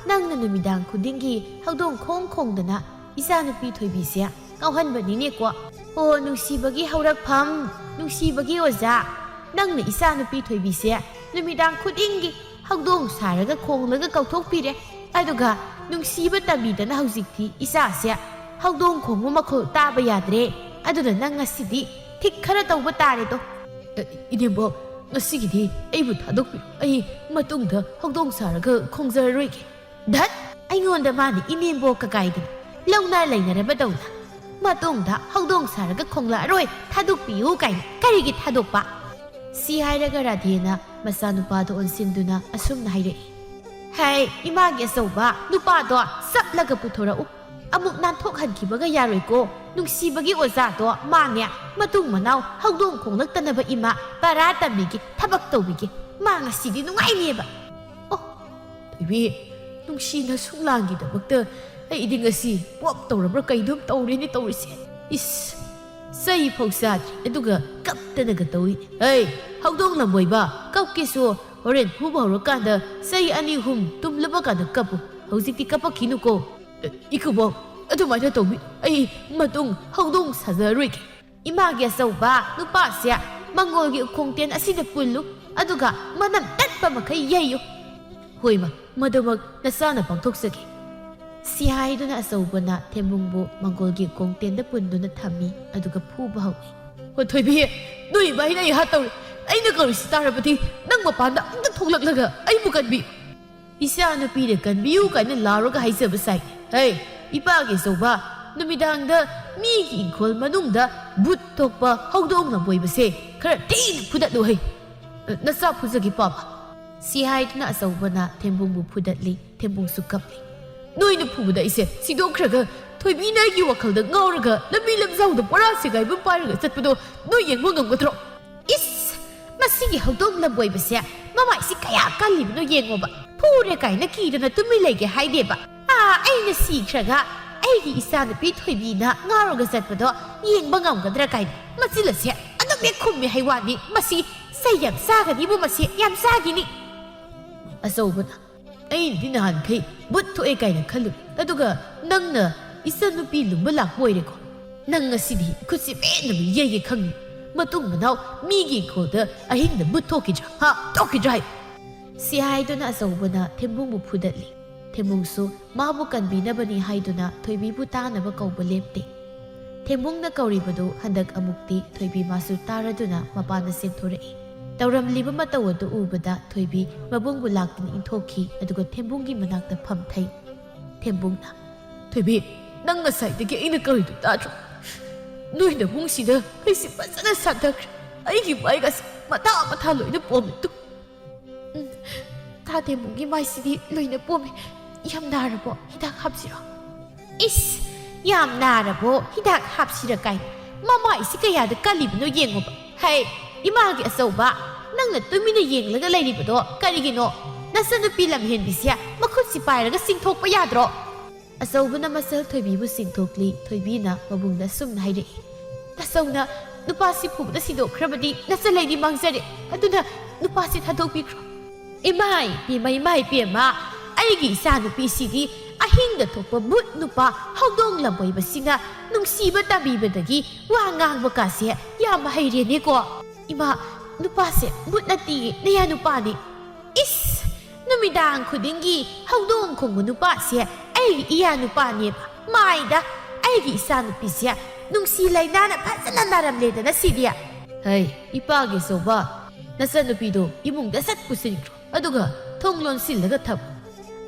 ꯅꯪꯅ ꯅꯨꯃꯤꯗꯥꯡ ꯈꯨꯗꯤꯡꯒꯤ ꯍꯧꯗꯣꯡ ꯈꯣꯡ ꯈꯣꯡꯗꯅ ꯏꯆꯥꯅꯨꯄꯤ ꯊꯣꯏꯕꯤꯁꯦ ꯉꯥꯎꯍꯟꯕꯅꯤꯅꯦꯀꯣ꯫ ꯑꯣ, ꯅꯨꯡꯁꯤꯕꯒꯤ ꯍꯧꯔꯛꯐꯝ, ꯅꯨꯡꯁꯤꯕꯒꯤ ꯑꯣꯖꯥ, ꯅꯪꯅ ꯏꯆꯥꯅꯨꯄꯤ ꯊꯣꯏꯕꯤꯁꯦ ꯅꯨꯃꯤꯗꯥꯡ ꯈꯨꯗꯤꯡꯒꯤ ꯍꯧꯗꯣꯡ ꯁꯥꯔꯒ ꯈꯣꯡꯂꯒ ꯀꯧꯊꯣꯛꯄꯤꯔꯦ꯫ ꯑꯗꯨꯒ ꯅꯨꯡꯁꯤꯕ ꯇꯝꯕꯤꯗꯅ ꯍꯧꯖꯤꯛꯇꯤ ꯏꯆꯥꯁꯦ ꯍꯧꯗꯣꯡ ꯈꯣꯡꯕ ꯃꯈꯣꯜ ꯇꯥꯕ ꯌꯥꯗ꯭ꯔꯦ꯫ ꯑꯗꯨꯅ ꯅꯪ ꯉꯁꯤꯗꯤ ꯊꯤꯛ ꯈꯔ ꯇꯧꯕ ꯇꯥꯔꯦꯗꯣ꯫ ꯑ, ꯏꯅꯦꯝꯕꯣꯛ, ꯉꯁꯤꯒꯤꯗꯤ ꯑꯩꯕꯨ ꯊꯥꯗꯣꯛꯄꯤꯔꯣ꯫ ꯑꯩ ꯃꯇꯨꯡꯗ ꯍꯧꯗꯣꯡ ꯁꯥꯔꯒ ꯈꯣꯡꯖꯔꯔꯣꯏꯒꯦ꯫ ꯙꯠ! ꯑꯩꯉꯣꯟꯗ ꯃꯥꯅ ꯏꯅꯦꯝꯕꯣꯛ ꯀꯀꯥꯏꯗꯨꯅ ꯂꯧꯅ ꯂꯩꯅꯔꯕꯗꯧꯅ꯫ ꯃꯇꯨꯡꯗ ꯍꯧꯗꯣꯡ ꯁꯥꯔꯒ ꯈꯣꯡꯂꯛꯑꯔꯣꯏ, ꯊꯥꯗꯣꯛꯄꯤꯌꯨ ꯀꯥꯏꯅ꯫ ꯀꯔꯤꯒꯤ ꯊꯥꯗꯣꯛꯄ? ꯁꯤ ꯍꯥꯏꯔꯒ ꯔꯥꯙꯦꯅ ꯃꯆꯥꯅꯨꯄꯥꯗ ꯑꯣꯟꯁꯤꯟꯗꯨꯅ ꯑꯁꯨꯝꯅ ꯍꯥꯏꯔꯛꯏ, ꯍꯩ, ꯏꯃꯥꯒꯤ ꯑꯆꯧꯕ, ꯅꯨꯄꯥꯗꯣ ꯆꯞꯂꯒ ꯄꯨꯊꯣꯔꯛꯎ꯫ ꯑꯃꯨꯛ ꯅꯥꯟꯊꯣꯛꯍꯟꯈꯤꯕꯒ ꯌꯥꯔꯣꯏꯀꯣ꯫ ꯅꯨꯡꯁꯤꯕꯒꯤ ꯑꯣꯖꯥꯗꯣ ꯃꯥꯅꯦ, ꯃꯇꯨꯡ ꯃꯅꯥꯎ ꯍꯧꯗꯣꯡ ꯈꯣꯡꯂꯛꯇꯅꯕ ꯏꯃꯥ ꯄꯔꯥ ꯇꯝꯕꯤꯒꯦ, ꯊꯕꯛ ꯇꯧꯕꯤꯒꯦ꯫ ꯃꯥ ꯉꯁꯤꯗꯤ ꯅꯨꯡꯉꯥꯏꯅꯦꯕ꯫ ꯑꯣ, ꯊꯣꯏꯕꯤ, ꯅꯨꯡꯁꯤꯅ ꯁꯨꯛꯂꯥꯡꯒꯤꯗꯃꯛꯇ ꯑꯩꯗꯤ ꯉꯁꯤ ꯄꯣꯞ ꯇꯧꯔꯕ꯭ꯔꯥ ꯀꯩꯅꯣꯝ ꯇꯧꯔꯦꯅꯦ ꯇꯧꯔꯤꯁꯦ꯫ ꯏꯁ, ꯆꯩ ꯐꯥꯎ ꯆꯥꯗ꯭ꯔꯤ, ꯑꯗꯨꯒ ꯀꯞꯇꯅꯒ ꯇꯧꯏ꯫ ꯍꯩ, ꯍꯧꯗꯣꯡ ꯂꯝꯕꯣꯏꯕ, ꯀꯞꯀꯦꯁꯨ ꯍꯣꯔꯦꯟ ꯐꯨꯕ ꯍꯧꯔꯀꯥꯟꯗ ꯆꯩ ꯑꯅꯤ ꯑꯍꯨꯝ ꯇꯨꯝꯂꯕ ꯀꯥꯟꯗ ꯀꯞꯄꯨ꯫ ꯍꯧꯖꯤꯛꯇꯤ ꯀꯞꯄꯛꯈꯤꯅꯨꯀꯣ꯫ ꯑꯦ, ꯏꯀꯨꯕꯣꯛ, ꯑꯗꯨꯃꯥꯏꯅ ꯇꯧꯕꯤ꯫ ꯑꯩ ꯃꯇꯨꯡ ꯍꯧꯗꯣꯡ ꯁꯥꯖꯔꯣꯏꯒꯦ꯫ ꯏꯃꯥꯒꯤ ꯑꯆꯧꯕ, ꯅꯨꯄꯥꯁꯦ ꯃꯪꯒꯣꯜꯒꯤ ꯎꯈꯣꯡꯇꯦꯟ ꯑꯁꯤꯗ ꯄꯨꯜꯂꯨ, ꯑꯗꯨꯒ ꯃꯅꯝ ꯇꯠꯄ ꯃꯈꯩ ꯌꯩꯌꯨ꯫ ꯍꯣꯏ ꯃꯥ, ꯃꯗꯨꯃꯛ ꯅꯆꯥꯅ ꯄꯥꯡꯊꯣꯛꯆꯒꯦ꯫ ꯁꯤ ꯍꯥꯏꯗꯨꯅ ꯑꯆꯧꯕꯅ ꯊꯦꯝꯕꯨꯡꯕꯨ ꯃꯪꯒꯣꯜꯒꯤ ꯎꯈꯣꯡꯇꯦꯟꯗ ꯄꯨꯟꯗꯨꯅ ꯊꯝꯃꯤ, ꯑꯗꯨꯒ ꯐꯨꯕ ꯍꯧꯏ꯫ ꯍꯣ ꯊꯣꯏꯕꯤ, ꯅꯣꯏ ꯏꯕꯥꯏꯅ ꯑꯩ ꯍꯥꯠꯇꯧꯔꯦ꯫ ꯑꯩꯅ ꯀꯧꯔꯤꯁꯤ ꯇꯥꯔꯕꯗꯤ ꯅꯪ ꯃꯄꯥꯟꯗ ꯑꯝꯇ ꯊꯣꯛꯂꯛꯂꯒ ꯑꯩꯕꯨ ꯀꯟꯕꯤ꯫ ꯏꯆꯥ ꯅꯨꯄꯤꯗ ꯀꯟꯕꯤꯌꯨ ꯀꯥꯏꯅ ꯂꯥꯎꯔꯒ ꯍꯥꯏꯖꯕ ꯁꯥꯏ꯫ ꯍꯩ, ꯏꯄꯥꯒꯤ ꯑꯆꯧꯕ, ꯅꯨꯃꯤꯗꯥꯡꯗ ꯃꯤꯒꯤ ꯏꯪꯈꯣꯜ ꯃꯅꯨꯡꯗ ꯚꯨꯠ ꯊꯣꯛꯄ ꯍꯧꯗꯣꯡ ꯂꯝꯕꯣꯏꯕꯁꯦ ꯈꯔ ꯊꯤꯅ ꯐꯨꯗꯠꯂꯨ ꯍꯩ꯫ ꯅꯆꯥ ꯐꯨꯖꯒꯦ ꯄꯥꯕ꯫ ꯁꯤ ꯍꯥꯏꯗꯨꯅ ꯑꯆꯧꯕꯅ ꯊꯦꯝꯕꯨꯡꯕꯨ ꯐꯨꯗꯠꯂꯤ, ꯊꯦꯝꯕꯨꯡꯁꯨ ꯀꯞꯂꯤ꯫ ꯅꯣꯏꯅ ꯐꯨꯕꯗ ꯑꯩꯁꯦ ꯁꯤꯗꯣꯛꯈ꯭ꯔꯒ ꯊꯣꯏꯕꯤꯅ ꯑꯩꯒꯤ ꯋꯥꯈꯜꯗ ꯉꯥꯎꯔꯒ ꯂꯝꯕꯤ ꯂꯝꯖꯥꯎꯗ ꯕꯣꯔꯥ ꯁꯦꯒꯥꯏꯕ ꯄꯥꯏꯔꯒ ꯆꯠꯄꯗꯣ ꯅꯣꯏ ꯌꯦꯡꯕ ꯉꯝꯒꯗ꯭ꯔꯣ? ꯏꯁ! ꯃꯁꯤꯒꯤ ꯍꯧꯗꯣꯡ ꯂꯝꯕꯣꯏꯕꯁꯦ ꯃꯃꯥꯏꯁꯤ ꯀꯌꯥ ꯀꯜꯂꯤꯕꯅꯣ ꯌꯦꯡꯉꯣꯕ꯫ ꯐꯨꯔꯦ ꯀꯥꯏꯅ ꯀꯤꯗꯅ ꯇꯨꯃꯤꯟ ꯂꯩꯒꯦ ꯍꯥꯏꯗꯦꯕ꯫ ꯑꯥ, ꯑꯩꯅ ꯁꯤꯈ꯭ꯔꯒ ꯑꯩꯒꯤ ꯏꯆꯥꯅꯨꯄꯤ ꯊꯣꯏꯕꯤꯅ ꯉꯥꯎꯔꯒ ꯆꯠꯄꯗꯣ ꯌꯦꯡꯕ ꯉꯝꯒꯗ꯭ꯔꯥ ꯀꯥꯏꯅ꯫ ꯃꯆꯤꯜ ꯑꯁꯦ ꯑꯗꯨꯝ ꯍꯦꯛ ꯈꯨꯝꯃꯦ ꯍꯥꯏ ꯋꯥꯅꯤ꯫ ꯃꯁꯤ ꯆꯩ ꯌꯥꯝ ꯆꯥꯒꯅꯤꯕꯨ, ꯃꯁꯤ ꯌꯥꯝ ꯆꯥꯒꯤꯅꯤ꯫ ꯑꯆꯧꯕꯅ, "ꯑꯩꯅꯗꯤ ꯅꯍꯥꯟꯈꯩ ꯚꯨꯠ ꯊꯣꯛꯑꯦ ꯀꯥꯏꯅ ꯈꯜꯂꯨꯏ, ꯑꯗꯨꯒ ꯅꯪꯅ ꯏꯆꯟꯅꯨꯄꯤ ꯂꯨꯝꯕ ꯂꯥꯛꯄ ꯑꯣꯏꯔꯦꯀꯣ꯫ ꯅꯪ ꯉꯁꯤꯗꯤ ꯈꯨꯠꯁꯤ ꯄꯦꯟꯅꯕ ꯌꯩꯒꯦ ꯈꯪꯉꯤ꯫ ꯃꯇꯨꯡ ꯃꯅꯥꯎ ꯃꯤꯒꯤ ꯏꯪꯈꯣꯜꯗ ꯑꯍꯤꯡꯗ ꯚꯨꯠ ꯊꯣꯛꯈꯤꯗ꯭ꯔꯥ? ꯍꯥ? ꯊꯣꯛꯈꯤꯗ꯭ꯔꯥ ꯍꯥꯏ?" ꯁꯤ ꯍꯥꯏꯗꯨꯅ ꯑꯆꯧꯕꯅ ꯊꯦꯝꯕꯨꯡꯕꯨ ꯐꯨꯗꯠꯂꯤ꯫ ꯊꯦꯝꯕꯨꯡꯁꯨ ꯃꯥꯕꯨ ꯀꯟꯕꯤꯅꯕꯅꯤ ꯍꯥꯏꯗꯨꯅ ꯊꯣꯏꯕꯤꯕꯨ ꯇꯥꯅꯕ ꯀꯧꯕ ꯂꯦꯞꯇꯦ꯫ ꯊꯦꯝꯕꯨꯡꯅ ꯀꯧꯔꯤꯕꯗꯨ ꯍꯟꯗꯛ ꯑꯃꯨꯛꯇꯤ ꯊꯣꯏꯕꯤ ꯃꯥꯁꯨ ꯇꯥꯔꯗꯨꯅ ꯃꯄꯥꯟꯗ ꯆꯦꯟꯊꯣꯔꯛꯏ꯫ ꯇꯧꯔꯝꯂꯤꯕ ꯃꯇꯧ ꯑꯗꯨ ꯎꯕꯗ ꯊꯣꯏꯕꯤ ꯃꯕꯨꯡꯕꯨ ꯂꯥꯛꯇꯨꯅ ꯏꯟꯊꯣꯛꯈꯤ, ꯑꯗꯨꯒ ꯊꯦꯝꯕꯨꯡꯒꯤ ꯃꯅꯥꯛꯇ ꯐꯝꯊꯩ꯫ ꯊꯦꯝꯕꯨꯡꯅ, "ꯊꯣꯏꯕꯤ, ꯅꯪ ꯉꯁꯥꯏꯗꯒꯤ ꯑꯩꯅ ꯀꯧꯔꯤꯗꯨ ꯇꯥꯗ꯭ꯔꯣ? ꯅꯣꯏ ꯅꯕꯨꯡꯁꯤꯗ ꯑꯩꯁꯤ ꯐꯖꯅ ꯁꯥꯊꯈ꯭ꯔꯦ꯫ ꯑꯩꯒꯤ ꯃꯥꯏꯒꯁꯦ ꯃꯊꯥ ꯃꯊꯥ ꯂꯣꯏꯅ ꯄꯣꯝꯃꯦ ꯇꯨ꯫" "ꯎꯝ, ꯇꯥ ꯊꯦꯝꯕꯨꯡꯒꯤ ꯃꯥꯏꯁꯤꯗꯤ ꯂꯣꯏꯅ ꯄꯣꯝꯃꯦ꯫ ꯌꯥꯝ ꯅꯥꯔꯕꯣ? ꯍꯤꯗꯥꯛ ꯍꯥꯞꯁꯤꯔꯣ?" "ꯏꯁ, ꯌꯥꯝ ꯅꯥꯔꯕꯣ? ꯍꯤꯗꯥꯛ ꯍꯥꯞꯁꯤꯔ ꯀꯥꯏꯅ꯫ ꯃꯃꯥꯏꯁꯤ ꯀꯌꯥꯗ ꯀꯜꯂꯤꯕꯅꯣ ꯌꯦꯡꯉꯣꯕ꯫ ꯍꯩ, ꯏꯃꯥꯒꯤ ꯑꯆꯧꯕ, ꯅꯪꯅ ꯇꯨꯃꯤꯟꯅ ꯌꯦꯡꯂꯒ ꯂꯩꯔꯤꯕꯗꯣ ꯀꯔꯤꯒꯤꯅꯣ? ꯅꯆꯟꯅꯨꯄꯤ ꯂꯝꯍꯦꯟꯕꯤꯁꯦ ꯃꯈꯨꯠꯁꯤ ꯄꯥꯏꯔꯒ ꯆꯤꯡꯊꯣꯛꯄ ꯌꯥꯗ꯭ꯔꯣ?" ꯑꯆꯧꯕꯅ ꯃꯆꯜ ꯊꯣꯏꯕꯤꯕꯨ ꯆꯤꯡꯊꯣꯛꯂꯤ꯫ ꯊꯣꯏꯕꯤꯅ ꯃꯕꯨꯡꯗ ꯑꯁꯨꯝꯅ ꯍꯥꯏꯔꯛꯏ, "ꯅꯆꯧꯅ ꯅꯨꯄꯥꯁꯤ ꯐꯨꯕꯗ ꯁꯤꯗꯣꯛꯈ꯭ꯔꯕꯗꯤ ꯅꯆꯜ ꯑꯩꯗꯤ ꯃꯥꯡꯖꯔꯦ꯫ ꯑꯗꯨꯅ ꯅꯨꯄꯥꯁꯤ ꯊꯥꯗꯣꯛꯄꯤꯈ꯭ꯔꯣ꯫" "ꯏꯃꯥꯏ ꯄꯦꯝꯃ, ꯏꯃꯥꯏ ꯄꯦꯝꯃ, ꯑꯩꯒꯤ ꯏꯆꯥꯅꯨꯄꯤꯁꯤꯗꯤ ꯑꯍꯤꯡꯗ ꯊꯣꯛꯄ ꯚꯨꯠ ꯅꯨꯄꯥ ꯍꯧꯗꯣꯡ ꯂꯝꯕꯣꯏꯕꯁꯤꯅ ꯅꯨꯡꯁꯤꯕ ꯇꯝꯕꯤꯕꯗꯒꯤ ꯋꯥ ꯉꯥꯡꯕ ꯀꯥꯁꯦ ꯌꯥꯝ ꯍꯩꯔꯦꯅꯦꯀꯣ꯫ ꯏꯃꯥ, ꯅꯨꯄꯥꯁꯦ ꯚꯨꯠ ꯅꯠꯇꯤꯌꯦ, ꯅꯌꯥ ꯅꯨꯄꯥꯅꯤ꯫" "ꯏꯁ! ꯅꯨꯃꯤꯗꯥꯡ ꯈꯨꯗꯤꯡꯒꯤ ꯍꯧꯗꯣꯡ ꯈꯣꯡꯕ ꯅꯨꯄꯥꯁꯦ ꯑꯩꯒꯤ ꯏꯌꯥ ꯅꯨꯄꯥꯅꯦꯕ꯫ ꯃꯥꯏꯗ, ꯑꯩꯒꯤ ꯏꯆꯥ ꯅꯨꯄꯤꯁꯦ ꯅꯨꯡꯁꯤ ꯂꯩꯅꯥꯅ ꯐꯖꯅ ꯅꯥꯔꯝꯂꯦꯗꯅ ꯁꯤꯗꯤ꯫" "ꯍꯩ, ꯏꯄꯥꯒꯤ ꯑꯆꯧꯕ, ꯅꯆꯟꯅꯨꯄꯤꯗꯣ ꯏꯃꯨꯡꯗ ꯁꯠ ꯄꯨꯁꯤꯟꯈ꯭ꯔꯣ, ꯑꯗꯨꯒ ꯊꯣꯡ ꯂꯣꯟꯁꯤꯜꯂꯒ ꯊꯝꯃꯨ꯫"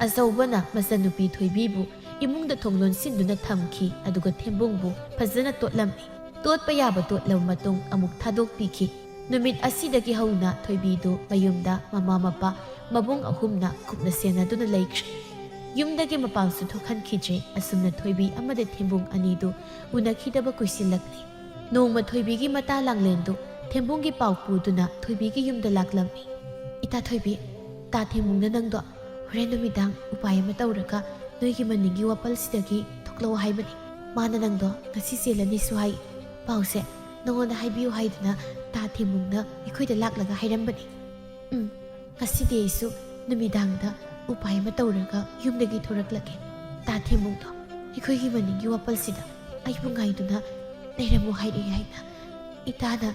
ꯑꯆꯧꯕꯅ ꯃꯆꯟꯅꯨꯄꯤ ꯊꯣꯏꯕꯤꯕꯨ ꯏꯃꯨꯡꯗ ꯊꯣꯡ ꯂꯣꯟꯁꯤꯟꯗꯨꯅ ꯊꯝꯈꯤ, ꯑꯗꯨꯒ ꯊꯦꯝꯕꯨꯡꯕꯨ ꯐꯖꯅ ꯇꯣꯠꯂꯝꯃꯤ꯫ ꯇꯣꯠꯄ ꯌꯥꯕ ꯇꯣꯠꯂꯕ ꯃꯇꯨꯡ ꯑꯃꯨꯛ ꯊꯥꯗꯣꯛꯄꯤꯈꯤ꯫ ꯅꯨꯃꯤꯠ ꯑꯁꯤꯗꯒꯤ ꯍꯧꯅ ꯊꯣꯏꯕꯤꯗꯨ ꯃꯌꯨꯝꯗ ꯃꯃꯥ ꯃꯄꯥ ꯃꯕꯨꯡ ꯑꯍꯨꯝꯅ ꯀꯨꯞꯅ ꯁꯦꯟꯅꯗꯨꯅ ꯂꯩꯈ꯭ꯔꯦ꯫ ꯌꯨꯝꯗꯒꯤ ꯃꯄꯥꯟꯁꯨ ꯊꯣꯛꯍꯟꯈꯤꯗ꯭ꯔꯦ꯫ ꯑꯁꯨꯝꯅ ꯊꯣꯏꯕꯤ ꯑꯃꯗꯤ ꯊꯦꯝꯕꯨꯡ ꯑꯅꯤꯗꯨ ꯎꯅꯈꯤꯗꯕ ꯀꯨꯏꯁꯤꯜꯂꯛꯂꯦ꯫ ꯅꯣꯡꯃ ꯊꯣꯏꯕꯤꯒꯤ ꯃꯇꯥ ꯂꯥꯡꯂꯦꯟꯗꯨ ꯊꯦꯝꯕꯨꯡꯒꯤ ꯄꯥꯎ ꯄꯨꯗꯨꯅ ꯊꯣꯏꯕꯤꯒꯤ ꯌꯨꯝꯗ ꯂꯥꯛꯂꯝꯃꯤ꯫ "ꯏꯇꯥ ꯊꯣꯏꯕꯤ, ꯇꯥ ꯊꯦꯝꯕꯨꯡꯅ ꯅꯪꯗꯣ ꯍꯣꯔꯦꯟ ꯅꯨꯃꯤꯗꯥꯡ ꯎꯄꯥꯏ ꯑꯃ ꯇꯧꯔꯒ ꯅꯣꯏꯒꯤ ꯃꯅꯤꯡꯒꯤ ꯋꯥꯄꯜꯁꯤꯗꯒꯤ ꯊꯣꯛꯂꯛꯑꯣ ꯍꯥꯏꯕꯅꯤ꯫ ꯃꯥꯅ ꯅꯪꯗꯣ ꯉꯁꯤ ꯆꯦꯜꯂꯅꯤꯁꯨ ꯍꯥꯏ꯫ ꯄꯥꯎꯁꯦ ꯅꯉꯣꯟꯗ ꯍꯥꯏꯕꯤꯌꯨ ꯍꯥꯏꯗꯨꯅ ꯇꯥ ꯊꯦꯝꯕꯨꯡꯅ ꯑꯩꯈꯣꯏꯗ ꯂꯥꯛꯂꯒ ꯍꯥꯏꯔꯝꯕꯅꯤ꯫ ꯎꯝ, ꯉꯁꯤꯗꯤ ꯑꯩꯁꯨ ꯅꯨꯃꯤꯗꯥꯡꯗ ꯎꯄꯥꯏ ꯑꯃ ꯇꯧꯔꯒ ꯌꯨꯝꯗꯒꯤ ꯊꯣꯔꯛꯂꯒꯦ꯫ ꯇꯥ ꯊꯦꯝꯕꯨꯡꯗꯣ ꯑꯩꯈꯣꯏꯒꯤ ꯃꯅꯤꯡꯒꯤ ꯋꯥꯄꯜꯁꯤꯗ ꯑꯩꯕꯨ ꯉꯥꯏꯗꯨꯅ ꯂꯩꯔꯝꯃꯨ ꯍꯥꯏꯔꯛꯑꯦ ꯍꯥꯏꯅ ꯏꯇꯥꯅ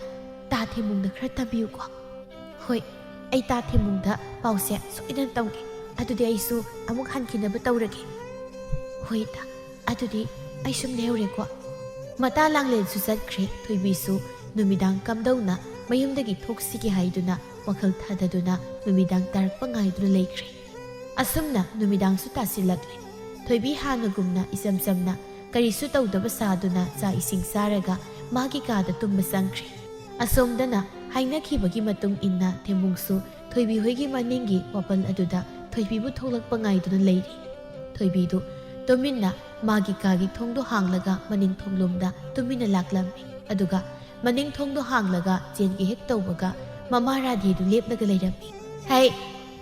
ꯇꯥ ꯊꯦꯝꯕꯨꯡꯗ ꯈꯔ ꯇꯝꯕꯤꯌꯨꯀꯣ꯫" "ꯍꯣꯏ, ꯑꯩ ꯇꯥ ꯊꯦꯝꯕꯨꯡꯗ ꯄꯥꯎꯁꯦ ꯁꯣꯏꯗꯅ ꯇꯝꯒꯦ꯫ ꯑꯗꯨꯗꯤ ꯑꯩꯁꯨ ꯑꯃꯨꯛ ꯍꯟꯈꯤꯅꯕ ꯇꯧꯔꯒꯦ꯫" "ꯍꯣꯏ ꯏꯇꯥ, ꯑꯗꯨꯗꯤ ꯑꯩ ꯁꯨꯝ ꯂꯩꯍꯧꯔꯦꯀꯣ꯫" ꯃꯇꯥ ꯂꯥꯡꯂꯦꯟꯁꯨ ꯆꯠꯈ꯭ꯔꯦ꯫ ꯊꯣꯏꯕꯤꯁꯨ ꯅꯨꯃꯤꯗꯥꯡ ꯀꯝꯗꯧꯅ ꯃꯌꯨꯝꯗꯒꯤ ꯊꯣꯛꯁꯤꯒꯦ ꯍꯥꯏꯗꯨꯅ ꯋꯥꯈꯜ ꯊꯥꯗꯗꯨꯅ ꯅꯨꯃꯤꯗꯥꯡ ꯇꯥꯔꯛꯄ ꯉꯥꯏꯗꯨꯅ ꯂꯩꯈ꯭ꯔꯦ꯫ ꯑꯁꯨꯝꯅ ꯅꯨꯃꯤꯗꯥꯡꯁꯨ ꯇꯥꯁꯤꯜꯂꯛꯂꯦ꯫ ꯊꯣꯏꯕꯤ ꯍꯥꯟꯅꯒꯨꯝꯅ ꯏꯆꯝ ꯆꯝꯅ ꯀꯔꯤꯁꯨ ꯇꯧꯗꯕ ꯁꯥꯗꯨꯅ ꯆꯥꯛ ꯏꯁꯤꯡ ꯆꯥꯔꯒ ꯃꯥꯒꯤ ꯀꯥꯗ ꯇꯨꯝꯕ ꯆꯪꯈ꯭ꯔꯦ꯫ ꯑꯁꯣꯝꯗꯅ ꯍꯥꯏꯅꯈꯤꯕꯒꯤ ꯃꯇꯨꯡ ꯏꯟꯅ ꯊꯦꯝꯕꯨꯡꯁꯨ ꯊꯣꯏꯕꯤ ꯍꯣꯏꯒꯤ ꯃꯅꯤꯡꯒꯤ ꯋꯥꯄꯜ ꯑꯗꯨꯗ ꯊꯣꯏꯕꯤꯕꯨ ꯊꯣꯛꯂꯛꯄ ꯉꯥꯏꯗꯨꯅ ꯂꯩꯔꯤ꯫ ꯊꯣꯏꯕꯤꯗꯨ ꯇꯨꯃꯤꯟꯅ ꯃꯥꯒꯤ ꯀꯥꯒꯤ ꯊꯣꯡꯗꯣ ꯍꯥꯡꯂꯒ ꯃꯅꯤꯡ ꯊꯣꯡꯂꯣꯝꯗ ꯇꯨꯃꯤꯟꯅ ꯂꯥꯛꯂꯝꯃꯤ꯫ ꯑꯗꯨꯒ ꯃꯅꯤꯡ ꯊꯣꯡꯗꯣ ꯍꯥꯡꯂꯒ ꯆꯦꯟꯒꯦ ꯍꯦꯛ ꯇꯧꯕꯒ ꯃꯃꯥ ꯔꯥꯙꯦꯗꯨ ꯂꯦꯞꯂꯒ ꯂꯩꯔꯝꯃꯤ꯫ "ꯍꯩ,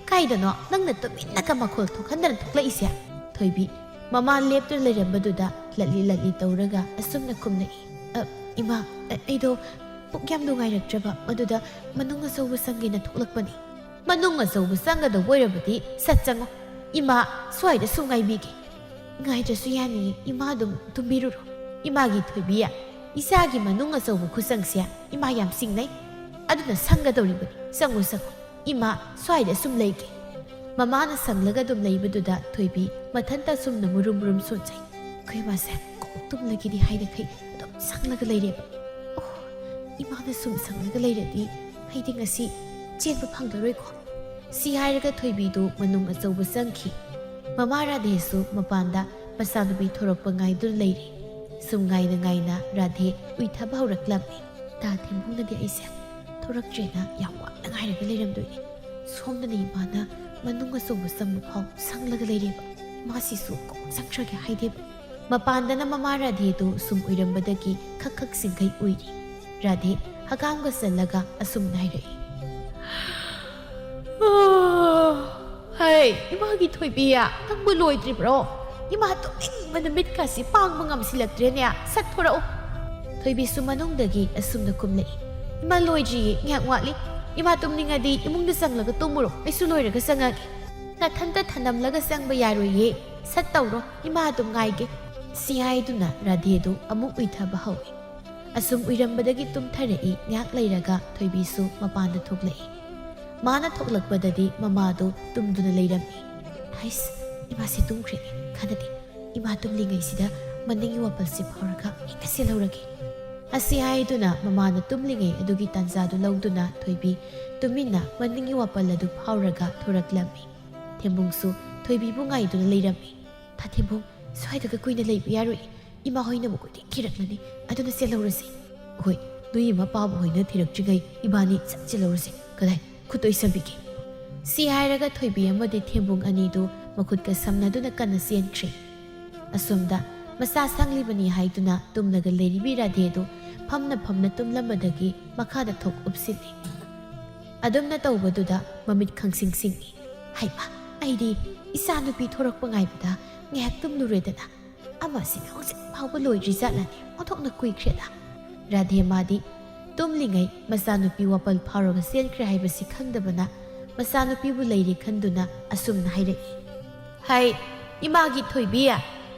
ꯀꯥꯏꯗꯅꯣ ꯅꯪꯅ ꯇꯨꯃꯤꯟꯅꯒ ꯃꯈꯣꯜ ꯊꯣꯛꯍꯟꯗꯅ ꯊꯣꯛꯂꯛꯏꯁꯦ?" ꯊꯣꯏꯕꯤ ꯃꯃꯥ ꯂꯦꯞꯇꯨꯅ ꯂꯩꯔꯝꯕꯗꯨꯗ ꯂꯠꯂꯤ ꯂꯠꯂꯤ ꯇꯧꯔꯒ ꯑꯁꯨꯝꯅ ꯈꯨꯝꯂꯛꯏ꯫ "ꯑ, ꯏꯃꯥ, ꯑ, ꯑꯩꯗꯣ ꯄꯨꯛ ꯌꯥꯝ ꯅꯨꯡꯉꯥꯏꯔꯛꯇ꯭ꯔꯕ, ꯑꯗꯨꯗ ꯃꯅꯨꯡ ꯑꯆꯧꯕ ꯆꯪꯒꯦꯅ ꯊꯣꯛꯂꯛꯄꯅꯤ꯫" "ꯃꯅꯨꯡ ꯑꯆꯧꯕ ꯆꯪꯒꯗꯧꯕ ꯑꯣꯏꯔꯕꯗꯤ ꯁꯠ ꯆꯪꯉꯣ꯫ ꯏꯃꯥ ꯁ꯭ꯋꯥꯏꯗ ꯁꯨꯝ ꯉꯥꯏꯕꯤꯒꯦ꯫" "ꯉꯥꯏꯗ꯭ꯔꯁꯨ ꯌꯥꯅꯤꯌꯦ, ꯏꯃꯥ ꯑꯗꯨꯝ ꯇꯨꯝꯕꯤꯔꯨꯔꯣ꯫" "ꯏꯃꯥꯒꯤ ꯊꯣꯏꯕꯤ, ꯏꯆꯥꯒꯤ ꯃꯅꯨꯡ ꯑꯆꯧꯕ ꯈꯨꯆꯪꯁꯦ ꯏꯃꯥ ꯌꯥꯝ ꯆꯤꯡꯅꯩ꯫ ꯑꯗꯨꯅ ꯁꯪꯒꯗꯧꯔꯤꯕꯅꯤ, ꯆꯪꯉꯨ ꯆꯪꯉꯨ꯫ ꯏꯃꯥ ꯁ꯭ꯋꯥꯏꯗ ꯁꯨꯝ ꯂꯩꯒꯦ꯫" ꯃꯃꯥꯅ ꯁꯪꯂꯒ ꯑꯗꯨꯝ ꯂꯩꯕꯗꯨꯗ ꯊꯣꯏꯕꯤ ꯃꯊꯟꯇ ꯑꯁꯨꯝꯅ ꯃꯨꯔꯨꯝ ꯃꯨꯔꯨꯝ ꯁꯣꯟꯖꯩ꯫ "ꯑꯩꯈꯣꯏ ꯏꯃꯥꯁꯦ ꯀꯣꯛ ꯇꯨꯝꯂꯒꯦꯗꯤ ꯍꯥꯏꯗꯈꯩ ꯑꯗꯨꯝ ꯁꯪꯂꯒ ꯂꯩꯔꯦꯕ꯫ ꯑꯣ, ꯏꯃꯥꯅ ꯁꯨꯝ ꯁꯪꯂꯒ ꯂꯩꯔꯗꯤ ꯑꯩꯗꯤ ꯉꯁꯤ ꯆꯦꯟꯕ ꯐꯪꯂꯔꯣꯏꯀꯣ꯫" ꯁꯤ ꯍꯥꯏꯔꯒ ꯊꯣꯏꯕꯤꯗꯨ ꯃꯅꯨꯡ ꯑꯆꯧꯕ ꯆꯪꯈꯤ꯫ ꯃꯃꯥ ꯔꯥꯙꯦꯁꯨ ꯃꯄꯥꯟꯗ ꯃꯆꯥꯅꯨꯄꯤ ꯊꯣꯔꯛꯄ ꯉꯥꯏꯗꯨꯅ ꯂꯩꯔꯤ꯫ ꯁꯨꯝ ꯉꯥꯏꯅ ꯉꯥꯏꯅ ꯔꯥꯙꯦ ꯎꯏꯊꯕ ꯍꯧꯔꯛꯂꯝꯃꯤ꯫ "ꯇꯥ ꯊꯦꯝꯕꯨꯡꯅꯗꯤ ꯑꯩꯁꯦ ꯊꯣꯔꯛꯇ꯭ꯔꯦꯅ ꯌꯥꯝ ꯋꯥꯅ ꯉꯥꯏꯔꯒ ꯂꯩꯔꯝꯗꯣꯏꯅꯤ꯫ ꯁꯣꯝꯗꯅ ꯏꯃꯥꯅ ꯃꯅꯨꯡ ꯑꯆꯧꯕ ꯆꯪꯕ ꯐꯥꯎ ꯁꯪꯂꯒ ꯂꯩꯔꯦꯕ꯫ ꯃꯥꯁꯤꯁꯨ ꯀꯣꯛ ꯆꯪꯈ꯭ꯔꯒꯦ ꯍꯥꯏꯗꯦꯕ꯫" ꯃꯄꯥꯟꯗꯅ ꯃꯃꯥ ꯔꯥꯙꯦꯗꯨ ꯁꯨꯝ ꯎꯏꯔꯝꯕꯗꯒꯤ ꯈꯛ ꯈꯛ ꯆꯤꯡꯈꯩ ꯎꯏꯔꯤ꯫ ꯔꯥꯙꯦ ꯍꯀꯥꯝꯒ ꯆꯜꯂꯒ ꯑꯁꯨꯝꯅ ꯍꯥꯏꯔꯛꯏ꯫ "ꯍꯩ, ꯏꯃꯥꯒꯤ ꯊꯣꯏꯕꯤ, ꯅꯪꯕꯨ ꯂꯣꯏꯗ꯭ꯔꯤꯕ꯭ꯔꯣ? ꯏꯃꯥ ꯇꯨꯝꯅꯤꯡꯕꯅ ꯃꯤꯠꯀꯥꯁꯤ ꯄꯥꯡꯕ ꯉꯝꯁꯤꯜꯂꯛꯇ꯭ꯔꯦꯅꯦ꯫ ꯁꯠ ꯊꯣꯔꯛꯎ꯫" ꯊꯣꯏꯕꯤꯁꯨ ꯃꯅꯨꯡꯗꯒꯤ ꯑꯁꯨꯝꯅ ꯀꯨꯝꯂꯛꯏ꯫ "ꯏꯃꯥ, ꯂꯣꯏꯗ꯭ꯔꯤꯌꯦ, ꯉꯥꯏꯍꯥꯛ ꯋꯥꯠꯂꯤ꯫ ꯏꯃꯥ ꯇꯨꯝꯅꯤꯡꯉꯗꯤ ꯏꯃꯨꯡꯗ ꯆꯪꯂꯒ ꯇꯨꯝꯃꯨꯔꯣ, ꯑꯩꯁꯨ ꯂꯣꯏꯔꯒ ꯆꯪꯉꯒꯦ꯫" "ꯅꯊꯟꯇ ꯊꯅꯝꯂꯒ ꯆꯪꯕ ꯌꯥꯔꯣꯏꯌꯦ꯫ ꯁꯠ ꯇꯧꯔꯣ, ꯏꯃꯥ ꯑꯗꯨꯝ ꯉꯥꯏꯒꯦ꯫" ꯁꯤ ꯍꯥꯏꯗꯨꯅ ꯔꯥꯙꯦꯗꯨ ꯑꯃꯨꯛ ꯎꯏꯊꯕ ꯍꯧꯏ꯫ ꯑꯁꯨꯝ ꯎꯏꯔꯝꯕꯗꯒꯤ ꯇꯨꯝꯊꯔꯛꯏ꯫ ꯉꯥꯏꯍꯥꯛ ꯂꯩꯔꯒ ꯊꯣꯏꯕꯤꯁꯨ ꯃꯄꯥꯟꯗ ꯊꯣꯛꯂꯛꯏ꯫ ꯃꯥꯅ ꯊꯣꯛꯂꯛꯄꯗꯗꯤ ꯃꯃꯥꯗꯨ ꯇꯨꯝꯗꯨꯅ ꯂꯩꯔꯝꯃꯤ꯫ "ꯍꯩꯁ, ꯏꯃꯥꯁꯦ ꯇꯨꯝꯈ꯭ꯔꯦꯅꯦ꯫ ꯈꯟꯅꯗꯦ, ꯏꯃꯥ ꯇꯨꯝꯂꯤꯉꯩꯁꯤꯗ ꯃꯅꯤꯡꯒꯤ ꯋꯥꯄꯜꯁꯦ ꯐꯥꯎꯔꯒ ꯍꯦꯛꯇ ꯆꯦꯜꯍꯧꯔꯒꯦ꯫" ꯑꯁꯤ ꯍꯥꯏꯗꯨꯅ ꯃꯃꯥꯅ ꯇꯨꯝꯂꯤꯉꯩ ꯑꯗꯨꯒꯤ ꯇꯥꯟꯖꯥꯗꯨ ꯂꯧꯗꯨꯅ ꯊꯣꯏꯕꯤ ꯇꯨꯃꯤꯟꯅ ꯃꯅꯤꯡꯒꯤ ꯋꯥꯄꯜ ꯑꯗꯨ ꯐꯥꯎꯔꯒ ꯊꯣꯔꯛꯂꯝꯃꯤ꯫ ꯊꯦꯝꯕꯨꯡꯁꯨ ꯊꯣꯏꯕꯤꯕꯨ ꯉꯥꯏꯗꯨꯅ ꯂꯩꯔꯝꯃꯤ꯫ "ꯊꯥ ꯊꯦꯝꯕꯨꯡ, ꯁ꯭ꯋꯥꯏꯗꯒ ꯀꯨꯏꯅ ꯂꯩꯕ ꯌꯥꯔꯣꯏ꯫ ꯏꯃꯥ ꯍꯣꯏꯅ ꯑꯃꯨꯛ ꯀꯣꯏꯊꯤ ꯊꯤꯔꯛꯂꯅꯤ꯫ ꯑꯗꯨꯅ ꯆꯦꯜꯍꯧꯔꯁꯤ꯫" "ꯍꯣꯏ, ꯅꯣꯏ ꯏꯃꯥ ꯄꯥꯕ ꯍꯣꯏꯅ ꯊꯤꯔꯛꯇ꯭ꯔꯤꯉꯩ ꯏꯕꯥꯅꯤ ꯁꯠ ꯆꯦꯜꯍꯧꯔꯁꯤ꯫ ꯀꯗꯥꯏ, ꯈꯨꯠꯇꯣꯏ ꯁꯝꯕꯤꯒꯦ꯫" ꯁꯤ ꯍꯥꯏꯔꯒ ꯊꯣꯏꯕꯤ ꯑꯃꯗꯤ ꯊꯦꯝꯕꯨꯡ ꯑꯅꯤꯗꯨ ꯃꯈꯨꯠꯀ ꯁꯝꯅꯗꯨꯅ ꯀꯟꯅ ꯆꯦꯟꯈ꯭ꯔꯦ꯫ ꯑꯁꯣꯝꯗ ꯃꯆꯥ ꯁꯪꯂꯤꯕꯅꯤ ꯍꯥꯏꯗꯨꯅ ꯇꯨꯝꯂꯒ ꯂꯩꯔꯤꯕꯤ ꯔꯥꯙꯦꯗꯨ ꯐꯝꯅ ꯐꯝꯅ ꯇꯨꯝꯂꯝꯕꯗꯒꯤ ꯃꯈꯥꯗ ꯊꯣꯛ ꯎꯞꯁꯤꯜꯂꯤ꯫ ꯑꯗꯨꯝꯅ ꯇꯧꯕꯗꯨꯗ ꯃꯃꯤꯠ ꯈꯪꯁꯤꯡ ꯁꯤꯡꯏ꯫ "ꯍꯩꯃꯥ, ꯑꯩꯗꯤ ꯏꯆꯥ ꯅꯨꯄꯤ ꯊꯣꯔꯛꯄ ꯉꯥꯏꯕꯗ ꯉꯥꯏꯍꯥꯛ ꯇꯨꯝꯂꯨꯔꯦꯗꯅ꯫ ꯑꯃꯁꯤꯅ ꯍꯧꯖꯤꯛ ꯐꯥꯎꯕ ꯂꯣꯏꯗ꯭ꯔꯤ ꯖꯥꯠꯂꯅꯦ, ꯑꯣꯟꯊꯣꯛꯅ ꯀꯨꯏꯈ꯭ꯔꯦꯗ꯫" ꯔꯥꯙꯦ ꯃꯥꯗꯤ ꯇꯨꯝꯂꯤꯉꯩ ꯃꯆꯥꯅꯨꯄꯤ ꯋꯥꯄꯜ ꯐꯥꯎꯔꯒ ꯆꯦꯟꯈ꯭ꯔꯦ ꯍꯥꯏꯕꯁꯤ ꯈꯪꯗꯕꯅ ꯃꯆꯥꯅꯨꯄꯤꯕꯨ ꯂꯩꯔꯦ ꯈꯟꯗꯨꯅ ꯑꯁꯨꯝꯅ ꯍꯥꯏꯔꯛꯏ꯫ "ꯍꯩ, ꯏꯃꯥꯒꯤ ꯊꯣꯏꯕꯤ,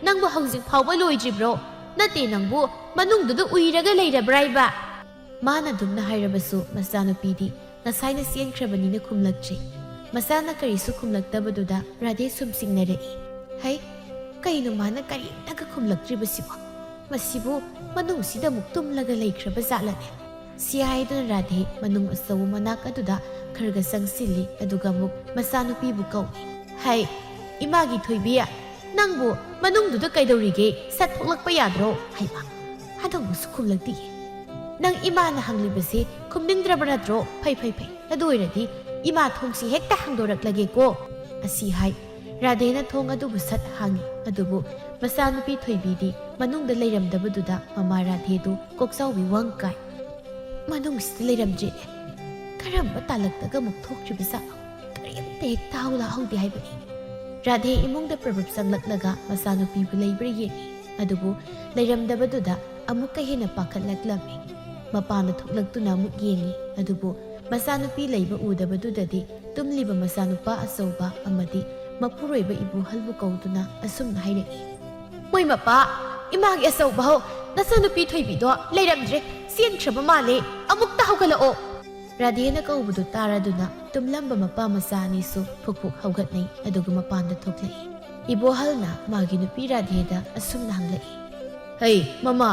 ꯅꯪꯕꯨ ꯍꯧꯖꯤꯛ ꯐꯥꯎꯕ ꯂꯣꯏꯗ꯭ꯔꯤꯕ꯭ꯔꯣ? ꯅꯠꯇꯦ, ꯅꯪꯕꯨ ꯃꯅꯨꯡꯗꯨꯗ ꯎꯏꯔꯒ ꯂꯩꯔꯕ꯭ꯔꯥ ꯍꯥꯏꯕ?" ꯃꯥꯅ ꯑꯗꯨꯝꯅ ꯍꯥꯏꯔꯕꯁꯨ ꯃꯆꯥꯅꯨꯄꯤꯗꯤ ꯉꯁꯥꯏꯅ ꯆꯦꯟꯈ꯭ꯔꯕꯅꯤꯅ ꯈꯨꯝꯂꯛꯇ꯭ꯔꯦ꯫ ꯃꯆꯥꯅ ꯀꯔꯤꯁꯨ ꯈꯨꯝꯂꯛꯇꯕꯗꯨꯗ ꯔꯥꯙꯦ ꯁꯨꯝ ꯆꯤꯡꯅꯔꯛꯏ꯫ "ꯍꯩ, ꯀꯩꯅꯣ ꯃꯥꯅ ꯀꯔꯤꯝꯇꯒ ꯈꯨꯝꯂꯛꯇ꯭ꯔꯤꯕꯁꯤꯕꯣ? ꯃꯁꯤꯕꯨ ꯃꯅꯨꯡꯁꯤꯗ ꯑꯃꯨꯛ ꯇꯨꯝꯂꯒ ꯂꯩꯈ꯭ꯔꯕ ꯖꯥꯠꯂꯅꯦ?" ꯁꯤ ꯍꯥꯏꯗꯨꯅ ꯔꯥꯙꯦ ꯃꯅꯨꯡ ꯑꯆꯧꯕ ꯃꯅꯥꯛ ꯑꯗꯨꯗ ꯈꯔꯒ ꯆꯪꯁꯤꯜꯂꯤ, ꯑꯗꯨꯒ ꯑꯃꯨꯛ ꯃꯆꯥꯅꯨꯄꯤꯕꯨ ꯀꯧꯏ꯫ "ꯍꯩ, ꯏꯃꯥꯒꯤ ꯊꯣꯏꯕꯤ, ꯅꯪꯕꯨ ꯃꯅꯨꯡꯗꯨꯗ ꯀꯩꯗꯧꯔꯤꯒꯦ? ꯁꯠ ꯊꯣꯛꯂꯛꯄ ꯌꯥꯗ꯭ꯔꯣ?" "ꯍꯩꯃꯥ, ꯍꯟꯗꯛꯃꯨꯛꯁꯨ ꯈꯨꯝꯂꯛꯇꯤꯌꯦ꯫ ꯅꯪ ꯏꯃꯥꯅ ꯍꯪꯂꯤꯕꯁꯦ ꯈꯨꯝꯅꯤꯡꯗ꯭ꯔꯕ ꯅꯠꯇ꯭ꯔꯣ? ꯐꯩ, ꯐꯩ, ꯐꯩ꯫ ꯑꯗꯨ ꯑꯣꯏꯔꯗꯤ ꯏꯃꯥ ꯊꯣꯡꯁꯤ ꯍꯦꯛꯇ ꯍꯥꯡꯗꯣꯔꯛꯂꯒꯦꯀꯣ꯫" ꯑꯁꯤ ꯍꯥꯏ ꯔꯥꯙꯦꯅ ꯊꯣꯡ ꯑꯗꯨꯕꯨ ꯁꯠ ꯍꯥꯡꯏ꯫ ꯑꯗꯨꯕꯨ ꯃꯆꯥꯅꯨꯄꯤ ꯊꯣꯏꯕꯤꯗꯤ ꯃꯅꯨꯡꯗ ꯂꯩꯔꯝꯗꯕꯗꯨꯗ ꯃꯃꯥ ꯔꯥꯙꯦꯗꯨ ꯀꯣꯛꯆꯥꯎꯕꯤ ꯋꯪ ꯀꯥꯏ꯫ ꯃꯅꯨꯡꯁꯤꯗ ꯂꯩꯔꯝꯗ꯭ꯔꯦꯅꯦ꯫ ꯀꯔꯝꯕ ꯇꯥꯂꯛꯇꯒ ꯑꯃꯨꯛ ꯊꯣꯛꯈ꯭ꯔꯤꯕꯖꯥꯠꯅꯣ? ꯀꯔꯤꯝꯇ ꯍꯦꯛ ꯇꯥꯍꯧ ꯂꯥꯍꯧꯗꯦ ꯍꯥꯏꯕꯅꯤ꯫ ꯔꯥꯙꯦ ꯏꯃꯨꯡꯗ ꯄ꯭ꯔꯚꯨꯞ ꯆꯪꯂꯛꯂꯒ ꯃꯆꯥꯅꯨꯄꯤꯕꯨ ꯂꯩꯕ꯭ꯔꯥ ꯌꯦꯡꯉꯤ꯫ ꯑꯗꯨꯕꯨ ꯂꯩꯔꯝꯗꯕꯗꯨꯗ ꯑꯃꯨꯛꯀ ꯍꯦꯟꯅ ꯄꯥꯈꯠꯂꯛꯂꯝꯃꯤ꯫ ꯃꯄꯥꯟꯗ ꯊꯣꯛꯂꯛꯇꯨꯅ ꯑꯃꯨꯛ ꯌꯦꯡꯉꯤ꯫ ꯑꯗꯨꯕꯨ ꯃꯆꯥꯅꯨꯄꯤ ꯂꯩꯕ ꯎꯗꯕꯗꯨꯗꯗꯤ ꯇꯨꯝꯂꯤꯕ ꯃꯆꯥꯅꯨꯄꯥ ꯑꯆꯧꯕ ꯑꯃꯗꯤ ꯃꯄꯨꯔꯣꯏꯕ ꯏꯕꯣꯍꯜꯕꯨ ꯀꯧꯗꯨꯅ ꯑꯁꯨꯝꯅ ꯍꯥꯏꯔꯛꯏ, "ꯃꯣꯏ ꯃꯄꯥ, ꯏꯃꯥꯒꯤ ꯑꯆꯧꯕ ꯍꯧ, ꯅꯆꯥꯅꯨꯄꯤ ꯊꯣꯏꯕꯤꯗꯣ ꯂꯩꯔꯝꯗ꯭ꯔꯦ, ꯆꯦꯟꯈ꯭ꯔꯕ ꯃꯥꯜꯂꯦ, ꯑꯃꯨꯛꯇ ꯍꯧꯒꯠꯂꯛꯑꯣ!" ꯔꯥꯙꯦꯅ ꯀꯧꯕꯗꯨ ꯇꯥꯔꯗꯨꯅ ꯇꯨꯝꯂꯝꯕ ꯃꯄꯥ ꯃꯆꯥ ꯑꯅꯤꯁꯨ ꯐꯨꯛ ꯐꯨꯛ ꯍꯧꯒꯠꯅꯩ, ꯑꯗꯨꯒ ꯃꯄꯥꯟꯗ ꯊꯣꯛꯂꯛꯏ꯫ ꯏꯕꯣꯍꯜꯅ ꯃꯥꯒꯤ ꯅꯨꯄꯤ ꯔꯥꯙꯦꯗ ꯑꯁꯨꯝꯅ ꯍꯪꯂꯛꯏ, "ꯍꯩ, ꯃꯃꯥ,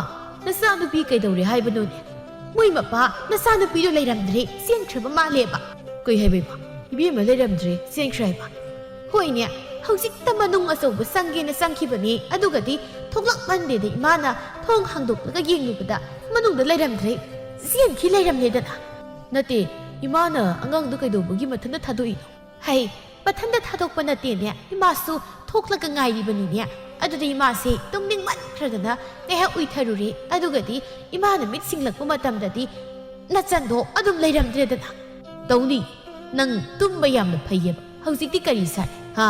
ꯅꯆꯥꯅꯨꯄꯤ ꯀꯩꯗꯧꯔꯦ ꯍꯥꯏꯕꯅꯣꯅꯦ? ꯃꯣꯏ ꯃꯄꯥ, ꯅꯆꯥꯅꯨꯄꯤꯗꯣ ꯂꯩꯔꯝꯗ꯭ꯔꯦ, ꯆꯦꯟꯈ꯭ꯔꯕ ꯃꯥꯜꯂꯦꯕ꯫" "ꯀꯩ ꯍꯥꯏꯕ ꯏꯃꯥ? ꯏꯕꯦꯝꯃ ꯂꯩꯔꯝꯗ꯭ꯔꯦ, ꯆꯦꯟꯈ꯭ꯔꯦ ꯍꯥꯏꯕ?" "ꯍꯣꯏꯅꯦ, ꯍꯧꯖꯤꯛꯇ ꯃꯅꯨꯡ ꯑꯆꯧꯕ ꯆꯪꯒꯦꯅ ꯆꯪꯈꯤꯕꯅꯤ, ꯑꯗꯨꯒꯗꯤ ꯊꯣꯛꯂꯛꯃꯟꯗꯦꯗ ꯏꯃꯥꯅ ꯊꯣꯡ ꯍꯥꯡꯗꯣꯛꯂꯒ ꯌꯦꯡꯂꯨꯕꯗ ꯃꯅꯨꯡꯗ ꯂꯩꯔꯝꯗ꯭ꯔꯦ, ꯆꯦꯟꯈꯤ ꯂꯩꯔꯝꯂꯦꯗꯅ꯫" "ꯅꯠꯇꯦ, ꯏꯃꯥꯅ ꯑꯉꯥꯡꯗꯣ ꯀꯩꯗꯧꯕꯒꯤ ꯃꯊꯟꯇ ꯊꯥꯗꯣꯛꯏꯅꯣ?" "ꯍꯩ, ꯃꯊꯟꯇ ꯊꯥꯗꯣꯛꯄ ꯅꯠꯇꯦꯅꯦ, ꯏꯃꯥꯁꯨ ꯊꯣꯛꯂꯒ ꯉꯥꯏꯔꯤꯕꯅꯤꯅꯦ꯫ ꯑꯗꯨꯗ ꯏꯃꯥꯁꯦ ꯇꯨꯝꯅꯤꯡꯃꯟꯈ꯭ꯔꯗꯅ ꯉꯥꯏꯍꯥꯛ ꯎꯏꯊꯔꯨꯔꯦ, ꯑꯗꯨꯒꯗꯤ ꯏꯃꯥꯅ ꯃꯤꯠ ꯁꯤꯡꯂꯛꯄ ꯃꯇꯝꯗꯗꯤ ꯅꯆꯟꯗꯣ ꯑꯗꯨꯝ ꯂꯩꯔꯝꯗ꯭ꯔꯦꯗꯅ꯫" "ꯇꯧꯅꯤ, ꯅꯪ ꯇꯨꯝꯕ ꯌꯥꯝꯅ ꯐꯩꯌꯦꯕ꯫ ꯍꯧꯖꯤꯛꯇꯤ ꯀꯔꯤ ꯁꯥꯏ? ꯍꯥ?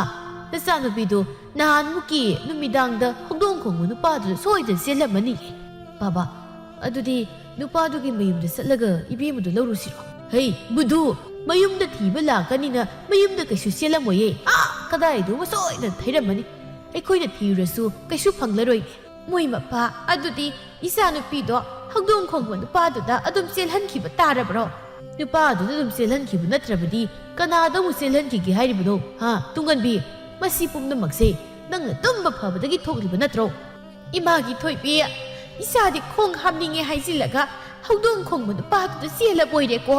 ꯅꯆꯥꯅꯨꯄꯤꯗꯣ ꯅꯍꯥꯟꯃꯨꯛꯀꯤ ꯅꯨꯃꯤꯗꯥꯡꯗ ꯍꯧꯗꯣꯡ ꯈꯣꯡꯕ ꯅꯨꯄꯥꯗꯨꯗ ꯁꯣꯏꯗꯅ ꯆꯦꯜꯂꯝꯃꯅꯤ꯫" "ꯕꯥꯕꯥ, ꯑꯗꯨꯗꯤ ꯅꯨꯄꯥꯗꯨꯒꯤ ꯃꯌꯨꯝꯗ ꯆꯠꯂꯒ ꯏꯕꯦꯝꯃꯗꯨ ꯂꯧꯔꯨꯁꯤꯔꯣ?" "ꯍꯩ, ꯕꯨꯙꯨ, ꯃꯌꯨꯝꯗ ꯊꯤꯕ ꯂꯥꯛꯀꯅꯤꯅ ꯃꯌꯨꯝꯗ ꯀꯩꯁꯨ ꯆꯦꯜꯂꯝꯃꯣꯏꯌꯦ꯫ ꯑꯥ, ꯀꯗꯥꯏꯗꯣ ꯑꯃ ꯁꯣꯏꯗꯅ ꯊꯩꯔꯝꯃꯅꯤ꯫ ꯑꯩꯈꯣꯏꯅ ꯊꯤꯔꯨꯔꯁꯨ ꯀꯩꯁꯨ ꯐꯪꯂꯔꯣꯏ꯫" "ꯃꯣꯏ ꯃꯄꯥ, ꯑꯗꯨꯗꯤ ꯏꯆꯥꯅꯨꯄꯤꯗꯣ ꯍꯧꯗꯣꯡ ꯈꯣꯡꯕ ꯅꯨꯄꯥꯗꯨꯗ ꯑꯗꯨꯝ ꯆꯦꯜꯍꯟꯈꯤꯕ ꯇꯥꯔꯕ꯭ꯔꯣ?" "ꯅꯨꯄꯥꯗꯨꯗ ꯑꯗꯨꯝ ꯆꯦꯜꯍꯟꯈꯤꯕ ꯅꯠꯇ꯭ꯔꯕꯗꯤ ꯀꯅꯥꯗ ꯑꯃꯨꯛ ꯆꯦꯜꯍꯟꯈꯤꯒꯦ ꯍꯥꯏꯔꯤꯕꯅꯣ? ꯍꯥ, ꯇꯨꯡꯒꯟꯕꯤ? ꯃꯁꯤ ꯄꯨꯝꯅꯃꯛꯁꯦ ꯅꯪꯅ ꯇꯨꯝꯕ ꯐꯕꯗꯒꯤ ꯊꯣꯛꯂꯤꯕ ꯅꯠꯇ꯭ꯔꯣ?" "ꯏꯃꯥꯒꯤ ꯊꯣꯏꯕꯤ, ꯏꯆꯥꯗꯤ ꯈꯣꯡ ꯍꯥꯝꯅꯤꯡꯉꯦ ꯍꯥꯏꯖꯤꯜꯂꯒ ꯍꯧꯗꯣꯡ ꯈꯣꯡꯕ ꯅꯨꯄꯥꯗꯨꯗ ꯆꯦꯜꯂꯕꯣꯏꯔꯦꯀꯣ꯫"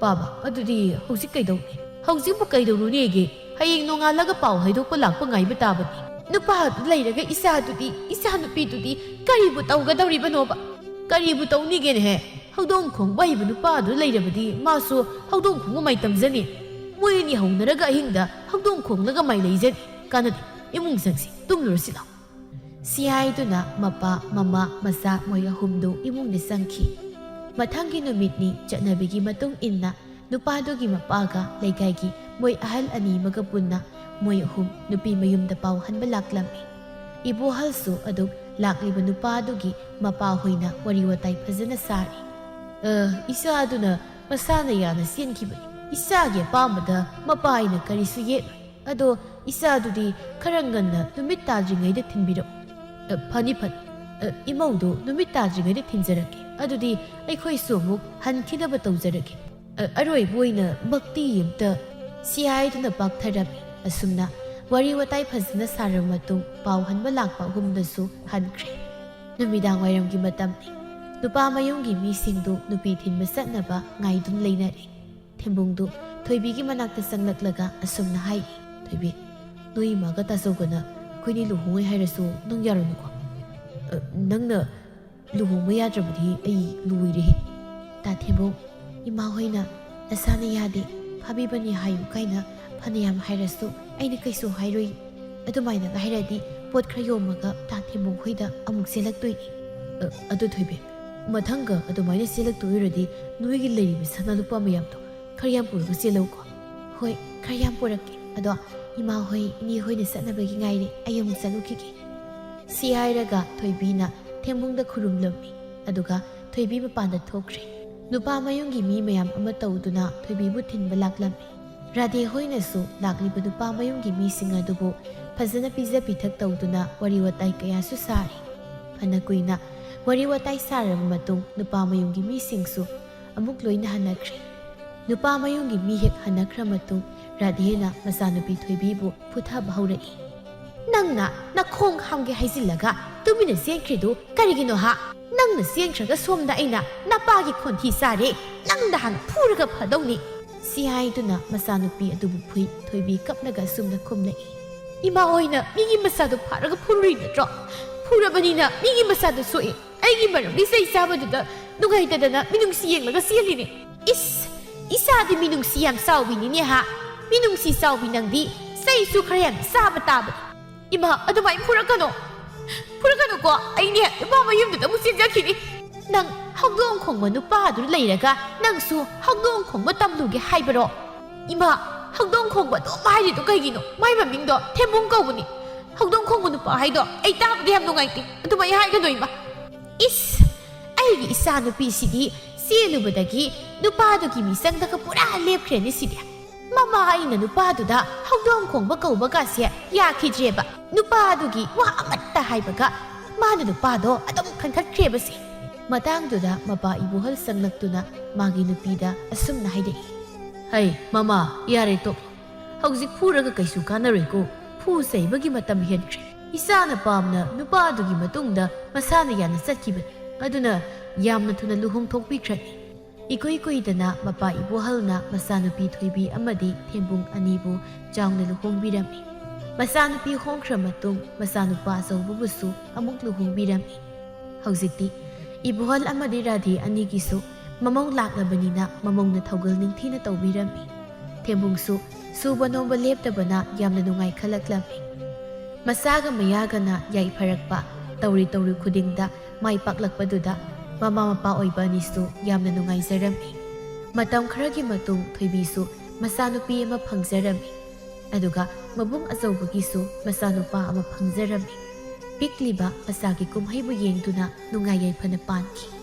"ꯕꯥꯕꯥ, ꯑꯗꯨꯗꯤ ꯍꯧꯖꯤꯛ ꯀꯩꯗꯧꯅꯤ?" "ꯍꯧꯖꯤꯛꯄꯨ ꯀꯩꯗꯧꯔꯨꯅꯦꯒꯦ? ꯍꯌꯦꯡ ꯅꯣꯡꯉꯥꯜꯂꯒ ꯄꯥꯎ ꯍꯥꯏꯗꯣꯛꯄ ꯂꯥꯛꯄ ꯉꯥꯏꯕ ꯇꯥꯕꯅꯤ꯫" "ꯅꯨꯄꯥꯗꯨ ꯂꯩꯔꯒ ꯏꯆꯥꯗꯨꯗꯤ, ꯏꯆꯥꯅꯨꯄꯤꯗꯨꯗꯤ ꯀꯔꯤꯕꯨ ꯇꯧꯒꯗꯧꯔꯤꯕꯅꯣꯕ?" "ꯀꯔꯤꯕꯨ ꯇꯧꯅꯤꯒꯦꯅꯦꯍꯦ? ꯍꯧꯗꯣꯡ ꯈꯣꯡꯕ ꯍꯩꯕ ꯅꯨꯄꯥꯗꯨ ꯂꯩꯔꯕꯗꯤ ꯃꯥꯁꯨ ꯍꯧꯗꯣꯡ ꯈꯣꯡꯕ ꯃꯥꯏ ꯇꯝꯖꯅꯤ꯫ ꯃꯣꯏ ꯑꯅꯤ ꯍꯧꯅꯔꯒ ꯑꯍꯤꯡꯗ ꯍꯧꯗꯣꯡ ꯈꯣꯡꯂꯒ ꯃꯥꯏ ꯂꯩꯖꯅꯤ꯫ ꯀꯥꯟꯅꯗꯦ, ꯏꯃꯨꯡ ꯆꯪꯁꯤ, ꯇꯨꯝꯂꯨꯔꯁꯤ ꯂꯥꯎ꯫" ꯁꯤ ꯍꯥꯏꯗꯨꯅ ꯃꯄꯥ, ꯃꯃꯥ, ꯃꯆꯥ ꯃꯣꯏ ꯑꯍꯨꯝꯗꯨ ꯏꯃꯨꯡꯗ ꯆꯪꯈꯤ꯫ ꯃꯊꯪꯒꯤ ꯅꯨꯃꯤꯠꯅꯤ꯫ ꯆꯠꯅꯕꯤꯒꯤ ꯃꯇꯨꯡ ꯏꯟꯅ ꯅꯨꯄꯥꯗꯨꯒꯤ ꯃꯄꯥꯒ ꯂꯩꯀꯥꯏꯒꯤ ꯃꯣꯏ ꯑꯍꯜ ꯑꯅꯤ ꯑꯃꯒ ꯄꯨꯟꯅ ꯃꯣꯏ ꯑꯍꯨꯝ ꯅꯨꯄꯤ ꯃꯌꯨꯝꯗ ꯄꯥꯎ ꯍꯟꯕ ꯂꯥꯛꯂꯝꯃꯤ꯫ ꯏꯕꯣꯍꯜꯁꯨ ꯑꯗꯨ ꯂꯥꯛꯂꯤꯕ ꯅꯨꯄꯥꯗꯨꯒꯤ ꯃꯄꯥ ꯍꯣꯏꯅ ꯋꯥꯔꯤ ꯋꯥꯇꯥꯏ ꯐꯖꯅ ꯁꯥꯔꯤ꯫ "ꯑ, ꯏꯆꯥꯗꯨꯅ ꯃꯁꯥꯅ ꯌꯥꯅ ꯆꯦꯟꯈꯤꯕꯅꯤ꯫ ꯏꯆꯥꯒꯤ ꯑꯄꯥꯝꯕꯗ ꯃꯄꯥ ꯑꯩꯅ ꯀꯔꯤꯁꯨ ꯌꯦꯠꯂꯣꯏ꯫ ꯑꯗꯣ ꯏꯆꯥꯗꯨꯗꯤ ꯈꯔ ꯉꯟꯅ ꯅꯨꯃꯤꯠ ꯇꯥꯗ꯭ꯔꯤꯉꯩꯗ ꯊꯤꯟꯕꯤꯔꯛꯎ꯫" "ꯑ, ꯐꯅꯤ, ꯐꯅꯤ꯫ ꯑ, ꯏꯃꯧꯗꯨ ꯅꯨꯃꯤꯠ ꯇꯥꯗ꯭ꯔꯤꯉꯩꯗ ꯊꯤꯟꯖꯔꯛꯀꯦ꯫ ꯑꯗꯨꯗꯤ ꯑꯩꯈꯣꯏꯁꯨ ꯑꯃꯨꯛ ꯍꯟꯈꯤꯅꯕ ꯇꯧꯖꯔꯒꯦ꯫" ꯑ, ꯑꯔꯣꯏꯕ ꯑꯣꯏꯅ ꯚꯛꯇꯤ ꯑꯝꯇ ꯁꯤ ꯍꯥꯏꯗꯨꯅ ꯄꯥꯛꯊꯔꯝꯃꯤ꯫ ꯑꯁꯨꯝꯅ ꯋꯥꯔꯤ ꯋꯥꯇꯥꯏ ꯐꯖꯅ ꯁꯥꯔꯕ ꯃꯇꯨꯡ ꯄꯥꯎ ꯍꯟꯕ ꯂꯥꯛꯄ ꯑꯍꯨꯝꯗꯁꯨ ꯍꯟꯈ꯭ꯔꯦ꯫ ꯅꯨꯃꯤꯗꯥꯡ ꯋꯥꯏꯔꯝꯒꯤ ꯃꯇꯝꯅꯤ꯫ ꯅꯨꯄꯥ ꯃꯌꯨꯝꯒꯤ ꯃꯤꯁꯤꯡꯗꯨ ꯅꯨꯄꯤ ꯊꯤꯟꯕ ꯆꯠꯅꯕ ꯉꯥꯏꯗꯨꯅ ꯂꯩꯅꯔꯦ꯫ ꯊꯦꯝꯕꯨꯡꯗꯨ ꯊꯣꯏꯕꯤꯒꯤ ꯃꯅꯥꯛꯇ ꯆꯪꯂꯛꯂꯒ ꯑꯁꯨꯝꯅ ꯍꯥꯏ, "ꯊꯣꯏꯕꯤ, ꯅꯣꯏ ꯏꯃꯥꯒ ꯇꯥꯆꯧꯒꯅ ꯑꯩꯈꯣꯏꯅꯤ ꯂꯨꯍꯣꯡꯉꯣꯏ ꯍꯥꯏꯔꯁꯨ ꯅꯪ ꯌꯥꯔꯨꯅꯨꯀꯣ꯫ ꯑ, ꯅꯪꯅ ꯂꯨꯍꯣꯡꯕ ꯌꯥꯗ꯭ꯔꯕꯗꯤ ꯑꯩ ꯂꯣꯏꯔꯦ꯫" ꯇꯥ ꯊꯦꯝꯕꯨꯡ, "ꯏꯃꯥ ꯍꯣꯏꯅ ꯅꯁꯥꯅ ꯌꯥꯗꯦ, ꯐꯥꯕꯤꯕꯅꯤ ꯍꯥꯏꯌꯨ ꯀꯥꯏꯅ ꯐꯅꯌꯥꯝ ꯍꯥꯏꯔꯁꯨ ꯑꯩꯅ ꯀꯩꯁꯨ ꯍꯥꯏꯔꯣꯏ꯫ ꯑꯗꯨꯃꯥꯏꯅ ꯍꯥꯏꯔꯗꯤ ꯄꯣꯠ ꯈꯔ ꯌꯣꯝꯃꯒ ꯇꯥ ꯊꯦꯝꯕꯨꯡ ꯍꯣꯏꯗ ꯑꯃꯨꯛ ꯆꯦꯜꯂꯛꯇꯣꯏꯅꯤ꯫" "ꯑ, ꯑꯗꯨ ꯊꯣꯏꯕꯤ, ꯃꯊꯪꯒ ꯑꯗꯨꯃꯥꯏꯅ ꯆꯦꯜꯂꯛꯇꯣꯏ ꯑꯣꯏꯔꯗꯤ ꯅꯣꯏꯒꯤ ꯂꯩꯔꯤꯕ ꯁꯅꯥ ꯂꯨꯄꯥ ꯃꯌꯥꯝꯗꯣ ꯈꯔ ꯌꯥꯝ ꯄꯨꯔꯒ ꯆꯦꯜꯂꯧꯀꯣ꯫" "ꯍꯣꯏ, ꯈꯔ ꯌꯥꯝ ꯄꯨꯔꯛꯀꯦ꯫ ꯑꯗꯣ ꯏꯃꯥ ꯍꯣꯏ, ꯏꯅꯦ ꯍꯣꯏꯅ ꯆꯠꯅꯕꯒꯤ ꯉꯥꯏꯔꯦ, ꯑꯩ ꯑꯃꯨꯛ ꯆꯠꯂꯨꯈꯤꯒꯦ꯫" ꯁꯤ ꯍꯥꯏꯔꯒ ꯊꯣꯏꯕꯤꯅ ꯊꯦꯝꯕꯨꯡꯗ ꯈꯨꯔꯨꯝꯂꯝꯃꯤ꯫ ꯑꯗꯨꯒ ꯊꯣꯏꯕꯤ ꯃꯄꯥꯟꯗ ꯊꯣꯛꯈ꯭ꯔꯦ꯫ ꯅꯨꯄꯥ ꯃꯌꯨꯝꯒꯤ ꯃꯤ ꯃꯌꯥꯝ ꯑꯃ ꯇꯧꯗꯨꯅ ꯊꯣꯏꯕꯤꯕꯨ ꯊꯤꯟꯕ ꯂꯥꯛꯂꯝꯃꯤ꯫ ꯔꯥꯙꯦ ꯍꯣꯏꯅꯁꯨ ꯂꯥꯛꯂꯤꯕ ꯅꯨꯄꯥ ꯃꯌꯨꯝꯒꯤ ꯃꯤꯁꯤꯡ ꯑꯗꯨꯕꯨ ꯐꯖꯅ ꯄꯤꯖ ꯄꯤꯊꯛ ꯇꯧꯗꯨꯅ ꯋꯥꯔꯤ ꯋꯥꯇꯥꯏ ꯀꯌꯥꯁꯨ ꯁꯥꯔꯤ꯫ ꯐꯅ ꯀꯨꯏꯅ ꯋꯥꯔꯤ ꯋꯥꯇꯥꯏ ꯁꯥꯔꯕ ꯃꯇꯨꯡ ꯅꯨꯄꯥ ꯃꯌꯨꯝꯒꯤ ꯃꯤꯁꯤꯡꯁꯨ ꯑꯃꯨꯛ ꯂꯣꯏꯅ ꯍꯟꯅꯈ꯭ꯔꯦ꯫ ꯅꯨꯄꯥ ꯃꯌꯨꯝꯒꯤ ꯃꯤ ꯍꯦꯛ ꯍꯟꯅꯈ꯭ꯔ ꯃꯇꯨꯡ ꯔꯥꯙꯦꯅ ꯃꯆꯥꯅꯨꯄꯤ ꯊꯣꯏꯕꯤꯕꯨ ꯐꯨꯊꯕ ꯍꯧꯔꯛꯏ꯫ "ꯅꯪꯅ ꯅꯈꯣꯡ ꯍꯥꯝꯒꯦ ꯍꯥꯏꯖꯤꯜꯂꯒ ꯇꯨꯃꯤꯟꯅ ꯆꯦꯟꯈ꯭ꯔꯤꯗꯨ ꯀꯔꯤꯒꯤꯅꯣ ꯍꯥ? ꯅꯪꯅ ꯆꯦꯟꯈ꯭ꯔꯒ ꯁꯣꯝꯗ ꯑꯩꯅ ꯅꯄꯥꯒꯤ ꯈꯣꯟꯊꯤ ꯆꯥꯔꯦ꯫ ꯅꯪꯗ ꯍꯥꯟꯅ ꯐꯨꯔꯒ ꯐꯗꯧꯅꯤ꯫" ꯁꯤ ꯍꯥꯏꯗꯨꯅ ꯃꯆꯥꯅꯨꯄꯤ ꯑꯗꯨꯕꯨ ꯐꯨꯏ꯫ ꯊꯣꯏꯕꯤ ꯀꯞꯂꯒ ꯑꯁꯨꯝꯅ ꯈꯨꯝꯂꯛꯏ, "ꯏꯃꯥ ꯍꯣꯏꯅ ꯃꯤꯒꯤ ꯃꯆꯥꯗꯨ ꯐꯥꯔꯒ ꯐꯨꯔꯨꯔꯤ ꯅꯠꯇ꯭ꯔꯣ? ꯐꯨꯔꯕꯅꯤꯅ ꯃꯤꯒꯤ ꯃꯆꯥꯗꯨ ꯁꯣꯛꯑꯦ꯫ ꯑꯩꯒꯤ ꯃꯔꯝꯒꯤ ꯆꯩ ꯆꯥꯕꯗꯨꯗ ꯅꯨꯡꯉꯥꯏꯇꯗꯅ ꯃꯤꯅꯨꯡꯁꯤ ꯌꯦꯡꯂꯒ ꯆꯦꯜꯂꯤꯅꯦ꯫" "ꯏꯁ, ꯏꯆꯥꯗꯤ ꯃꯤꯅꯨꯡꯁꯤ ꯌꯥꯝ ꯆꯥꯎꯕꯤꯅꯤꯅꯦ ꯍꯥ? ꯃꯤꯅꯨꯡꯁꯤ ꯆꯥꯎꯕꯤ ꯅꯪꯗꯤ ꯆꯩꯁꯨ ꯈꯔ ꯌꯥꯝ ꯆꯥꯕ ꯇꯥꯕꯅꯤ꯫" "ꯏꯃꯥ, ꯑꯗꯨꯃꯥꯏꯅ ꯐꯨꯔꯛꯀꯅꯣ꯫ ꯐꯨꯔꯛꯀꯅꯨꯀꯣ꯫ ꯑꯩꯅꯦ ꯅꯨꯄꯥ ꯃꯌꯨꯝꯗꯨꯗ ꯑꯃꯨꯛ ꯆꯦꯟꯖꯈꯤꯅꯤ꯫ ꯅꯪ ꯍꯧꯗꯣꯡ ꯈꯣꯡꯕ ꯅꯨꯄꯥꯗꯨ ꯂꯩꯔꯒ ꯅꯪꯁꯨ ꯍꯧꯗꯣꯡ ꯈꯣꯡꯕ ꯇꯝꯂꯨꯒꯦ ꯍꯥꯏꯕꯔꯣ? ꯏꯃꯥ, ꯍꯧꯗꯣꯡ ꯈꯣꯡꯕ ꯑꯗꯨꯝ ꯍꯥꯏꯔꯤꯗꯣ ꯀꯩꯒꯤꯅꯣ? ꯃꯥꯏ ꯃꯃꯤꯡꯗꯣ ꯊꯦꯝꯕꯨꯡ ꯀꯧꯕꯅꯤ꯫ ꯍꯧꯗꯣꯡ ꯈꯣꯡꯕ ꯅꯨꯄꯥ ꯍꯥꯏꯗꯣ ꯑꯩ ꯇꯥꯕꯗ ꯌꯥꯝ ꯅꯨꯡꯉꯥꯏꯇꯦ꯫ ꯑꯗꯨꯃꯥꯏ ꯍꯥꯏꯒꯅꯣ ꯏꯃꯥ꯫ ꯏꯁ! ꯑꯩꯒꯤ ꯏꯆꯥꯅꯨꯄꯤꯁꯤꯗꯤ ꯆꯦꯜꯂꯨꯕꯗꯒꯤ ꯅꯨꯄꯥꯗꯨꯒꯤ ꯃꯤꯆꯪꯗꯒ ꯄꯨꯔꯥ ꯂꯦꯞꯈ꯭ꯔꯦꯅꯦ ꯁꯤꯗꯤ꯫ ꯃꯃꯥ ꯑꯩꯅ ꯅꯨꯄꯥꯗꯨꯗ ꯍꯧꯗꯣꯡ ꯈꯣꯡꯕ ꯀꯧꯕꯒꯁꯦ ꯌꯥꯈꯤꯗ꯭ꯔꯦꯕ꯫ ꯅꯨꯄꯥꯗꯨꯒꯤ ꯋꯥ ꯑꯃꯠꯇ ꯍꯥꯏꯕꯒ ꯃꯥꯅ ꯅꯨꯄꯥꯗꯣ ꯑꯗꯨꯝ ꯈꯟꯈꯠꯈ꯭ꯔꯦꯕꯁꯦ꯫ ꯃꯇꯥꯡꯗꯨꯗ ꯃꯄꯥ ꯏꯕꯣꯍꯜ ꯆꯪꯂꯛꯇꯨꯅ ꯃꯥꯒꯤ ꯅꯨꯄꯤꯗ ꯑꯁꯨꯝꯅ ꯍꯥꯏꯔꯛꯏ꯫ "ꯍꯩ, ꯃꯃꯥ, ꯌꯥꯔꯦ ꯇꯣꯛ꯫ ꯍꯧꯖꯤꯛ ꯐꯨꯔꯒ ꯀꯩꯁꯨ ꯀꯥꯟꯅꯔꯣꯏꯀꯣ꯫ ꯐꯨ ꯆꯩꯕꯒꯤ ꯃꯇꯝ ꯍꯦꯟꯈ꯭ꯔꯦ꯫ ꯏꯆꯥꯅ ꯄꯥꯝꯅ ꯅꯨꯄꯥꯗꯨꯒꯤ ꯃꯇꯨꯡꯗ ꯃꯁꯥꯅ ꯌꯥꯅ ꯆꯠꯈꯤꯕꯅꯤ꯫ ꯑꯗꯨꯅ ꯌꯥꯝꯅ ꯊꯨꯅ ꯂꯨꯍꯣꯡꯊꯣꯛꯄꯤꯈ꯭ꯔꯅꯤ꯫" ꯏꯀꯨꯏ ꯀꯨꯏꯗꯅ ꯃꯄꯥ ꯏꯕꯣꯍꯜꯅ ꯃꯆꯥꯅꯨꯄꯤ ꯊꯣꯏꯕꯤ ꯑꯃꯗꯤ ꯊꯦꯝꯕꯨꯡ ꯑꯅꯤꯕꯨ ꯆꯥꯎꯅ ꯂꯨꯍꯣꯡꯕꯤꯔꯝꯃꯤ꯫ ꯃꯆꯥꯅꯨꯄꯤ ꯍꯣꯡꯈ꯭ꯔ ꯃꯇꯨꯡ ꯃꯆꯥꯅꯨꯄꯥ ꯑꯆꯧꯕꯕꯨꯁꯨ ꯑꯃꯨꯛ ꯂꯨꯍꯣꯡꯕꯤꯔꯝꯃꯤ꯫ ꯍꯧꯖꯤꯛꯇꯤ ꯏꯕꯣꯍꯜ ꯑꯃꯗꯤ ꯔꯥꯙꯦ ꯑꯅꯤꯒꯤꯁꯨ ꯃꯃꯧ ꯂꯥꯛꯂꯕꯅꯤꯅ ꯃꯃꯧꯅ ꯊꯧꯒꯜ ꯅꯤꯡꯊꯤꯅ ꯇꯧꯕꯤꯔꯝꯃꯤ꯫ ꯊꯦꯝꯕꯨꯡꯁꯨ ꯁꯨꯕ ꯅꯣꯝꯕ ꯂꯦꯞꯇꯕꯅ ꯌꯥꯝꯅ ꯅꯨꯡꯉꯥꯏꯈꯠꯂꯛꯂꯝꯃꯤ꯫ ꯃꯆꯥꯒ ꯃꯌꯥꯒꯅ ꯌꯥꯏꯐꯔꯛꯄ ꯇꯧꯔꯤ ꯇꯧꯔꯤ ꯈꯨꯗꯤꯡꯗ ꯃꯥꯏ ꯄꯥꯛꯂꯛꯄꯗꯨꯗ ꯃꯃꯥ ꯃꯄꯥ ꯑꯣꯏꯕ ꯑꯅꯤꯁꯨ ꯌꯥꯝꯅ ꯅꯨꯡꯉꯥꯏꯖꯔꯝꯃꯤ꯫ ꯃꯇꯝ ꯈꯔꯒꯤ ꯃꯇꯨꯡ ꯊꯣꯏꯕꯤꯁꯨ ꯃꯆꯥꯅꯨꯄꯤ ꯑꯃ ꯐꯪꯖꯔꯝꯃꯤ꯫ ꯑꯗꯨꯒ ꯃꯕꯨꯡ ꯑꯆꯧꯕꯒꯤꯁꯨ ꯃꯆꯥꯅꯨꯄꯥ ꯑꯃ ꯐꯪꯖꯔꯝꯃꯤ꯫ ꯄꯤꯛꯂꯤꯕ ꯃꯆꯥꯒꯤ ꯀꯨꯝꯍꯩꯕꯨ ꯌꯦꯡꯗꯨꯅ ꯅꯨꯡꯉꯥꯏ ꯌꯥꯏꯐꯅ ꯄꯥꯟꯈꯤ꯫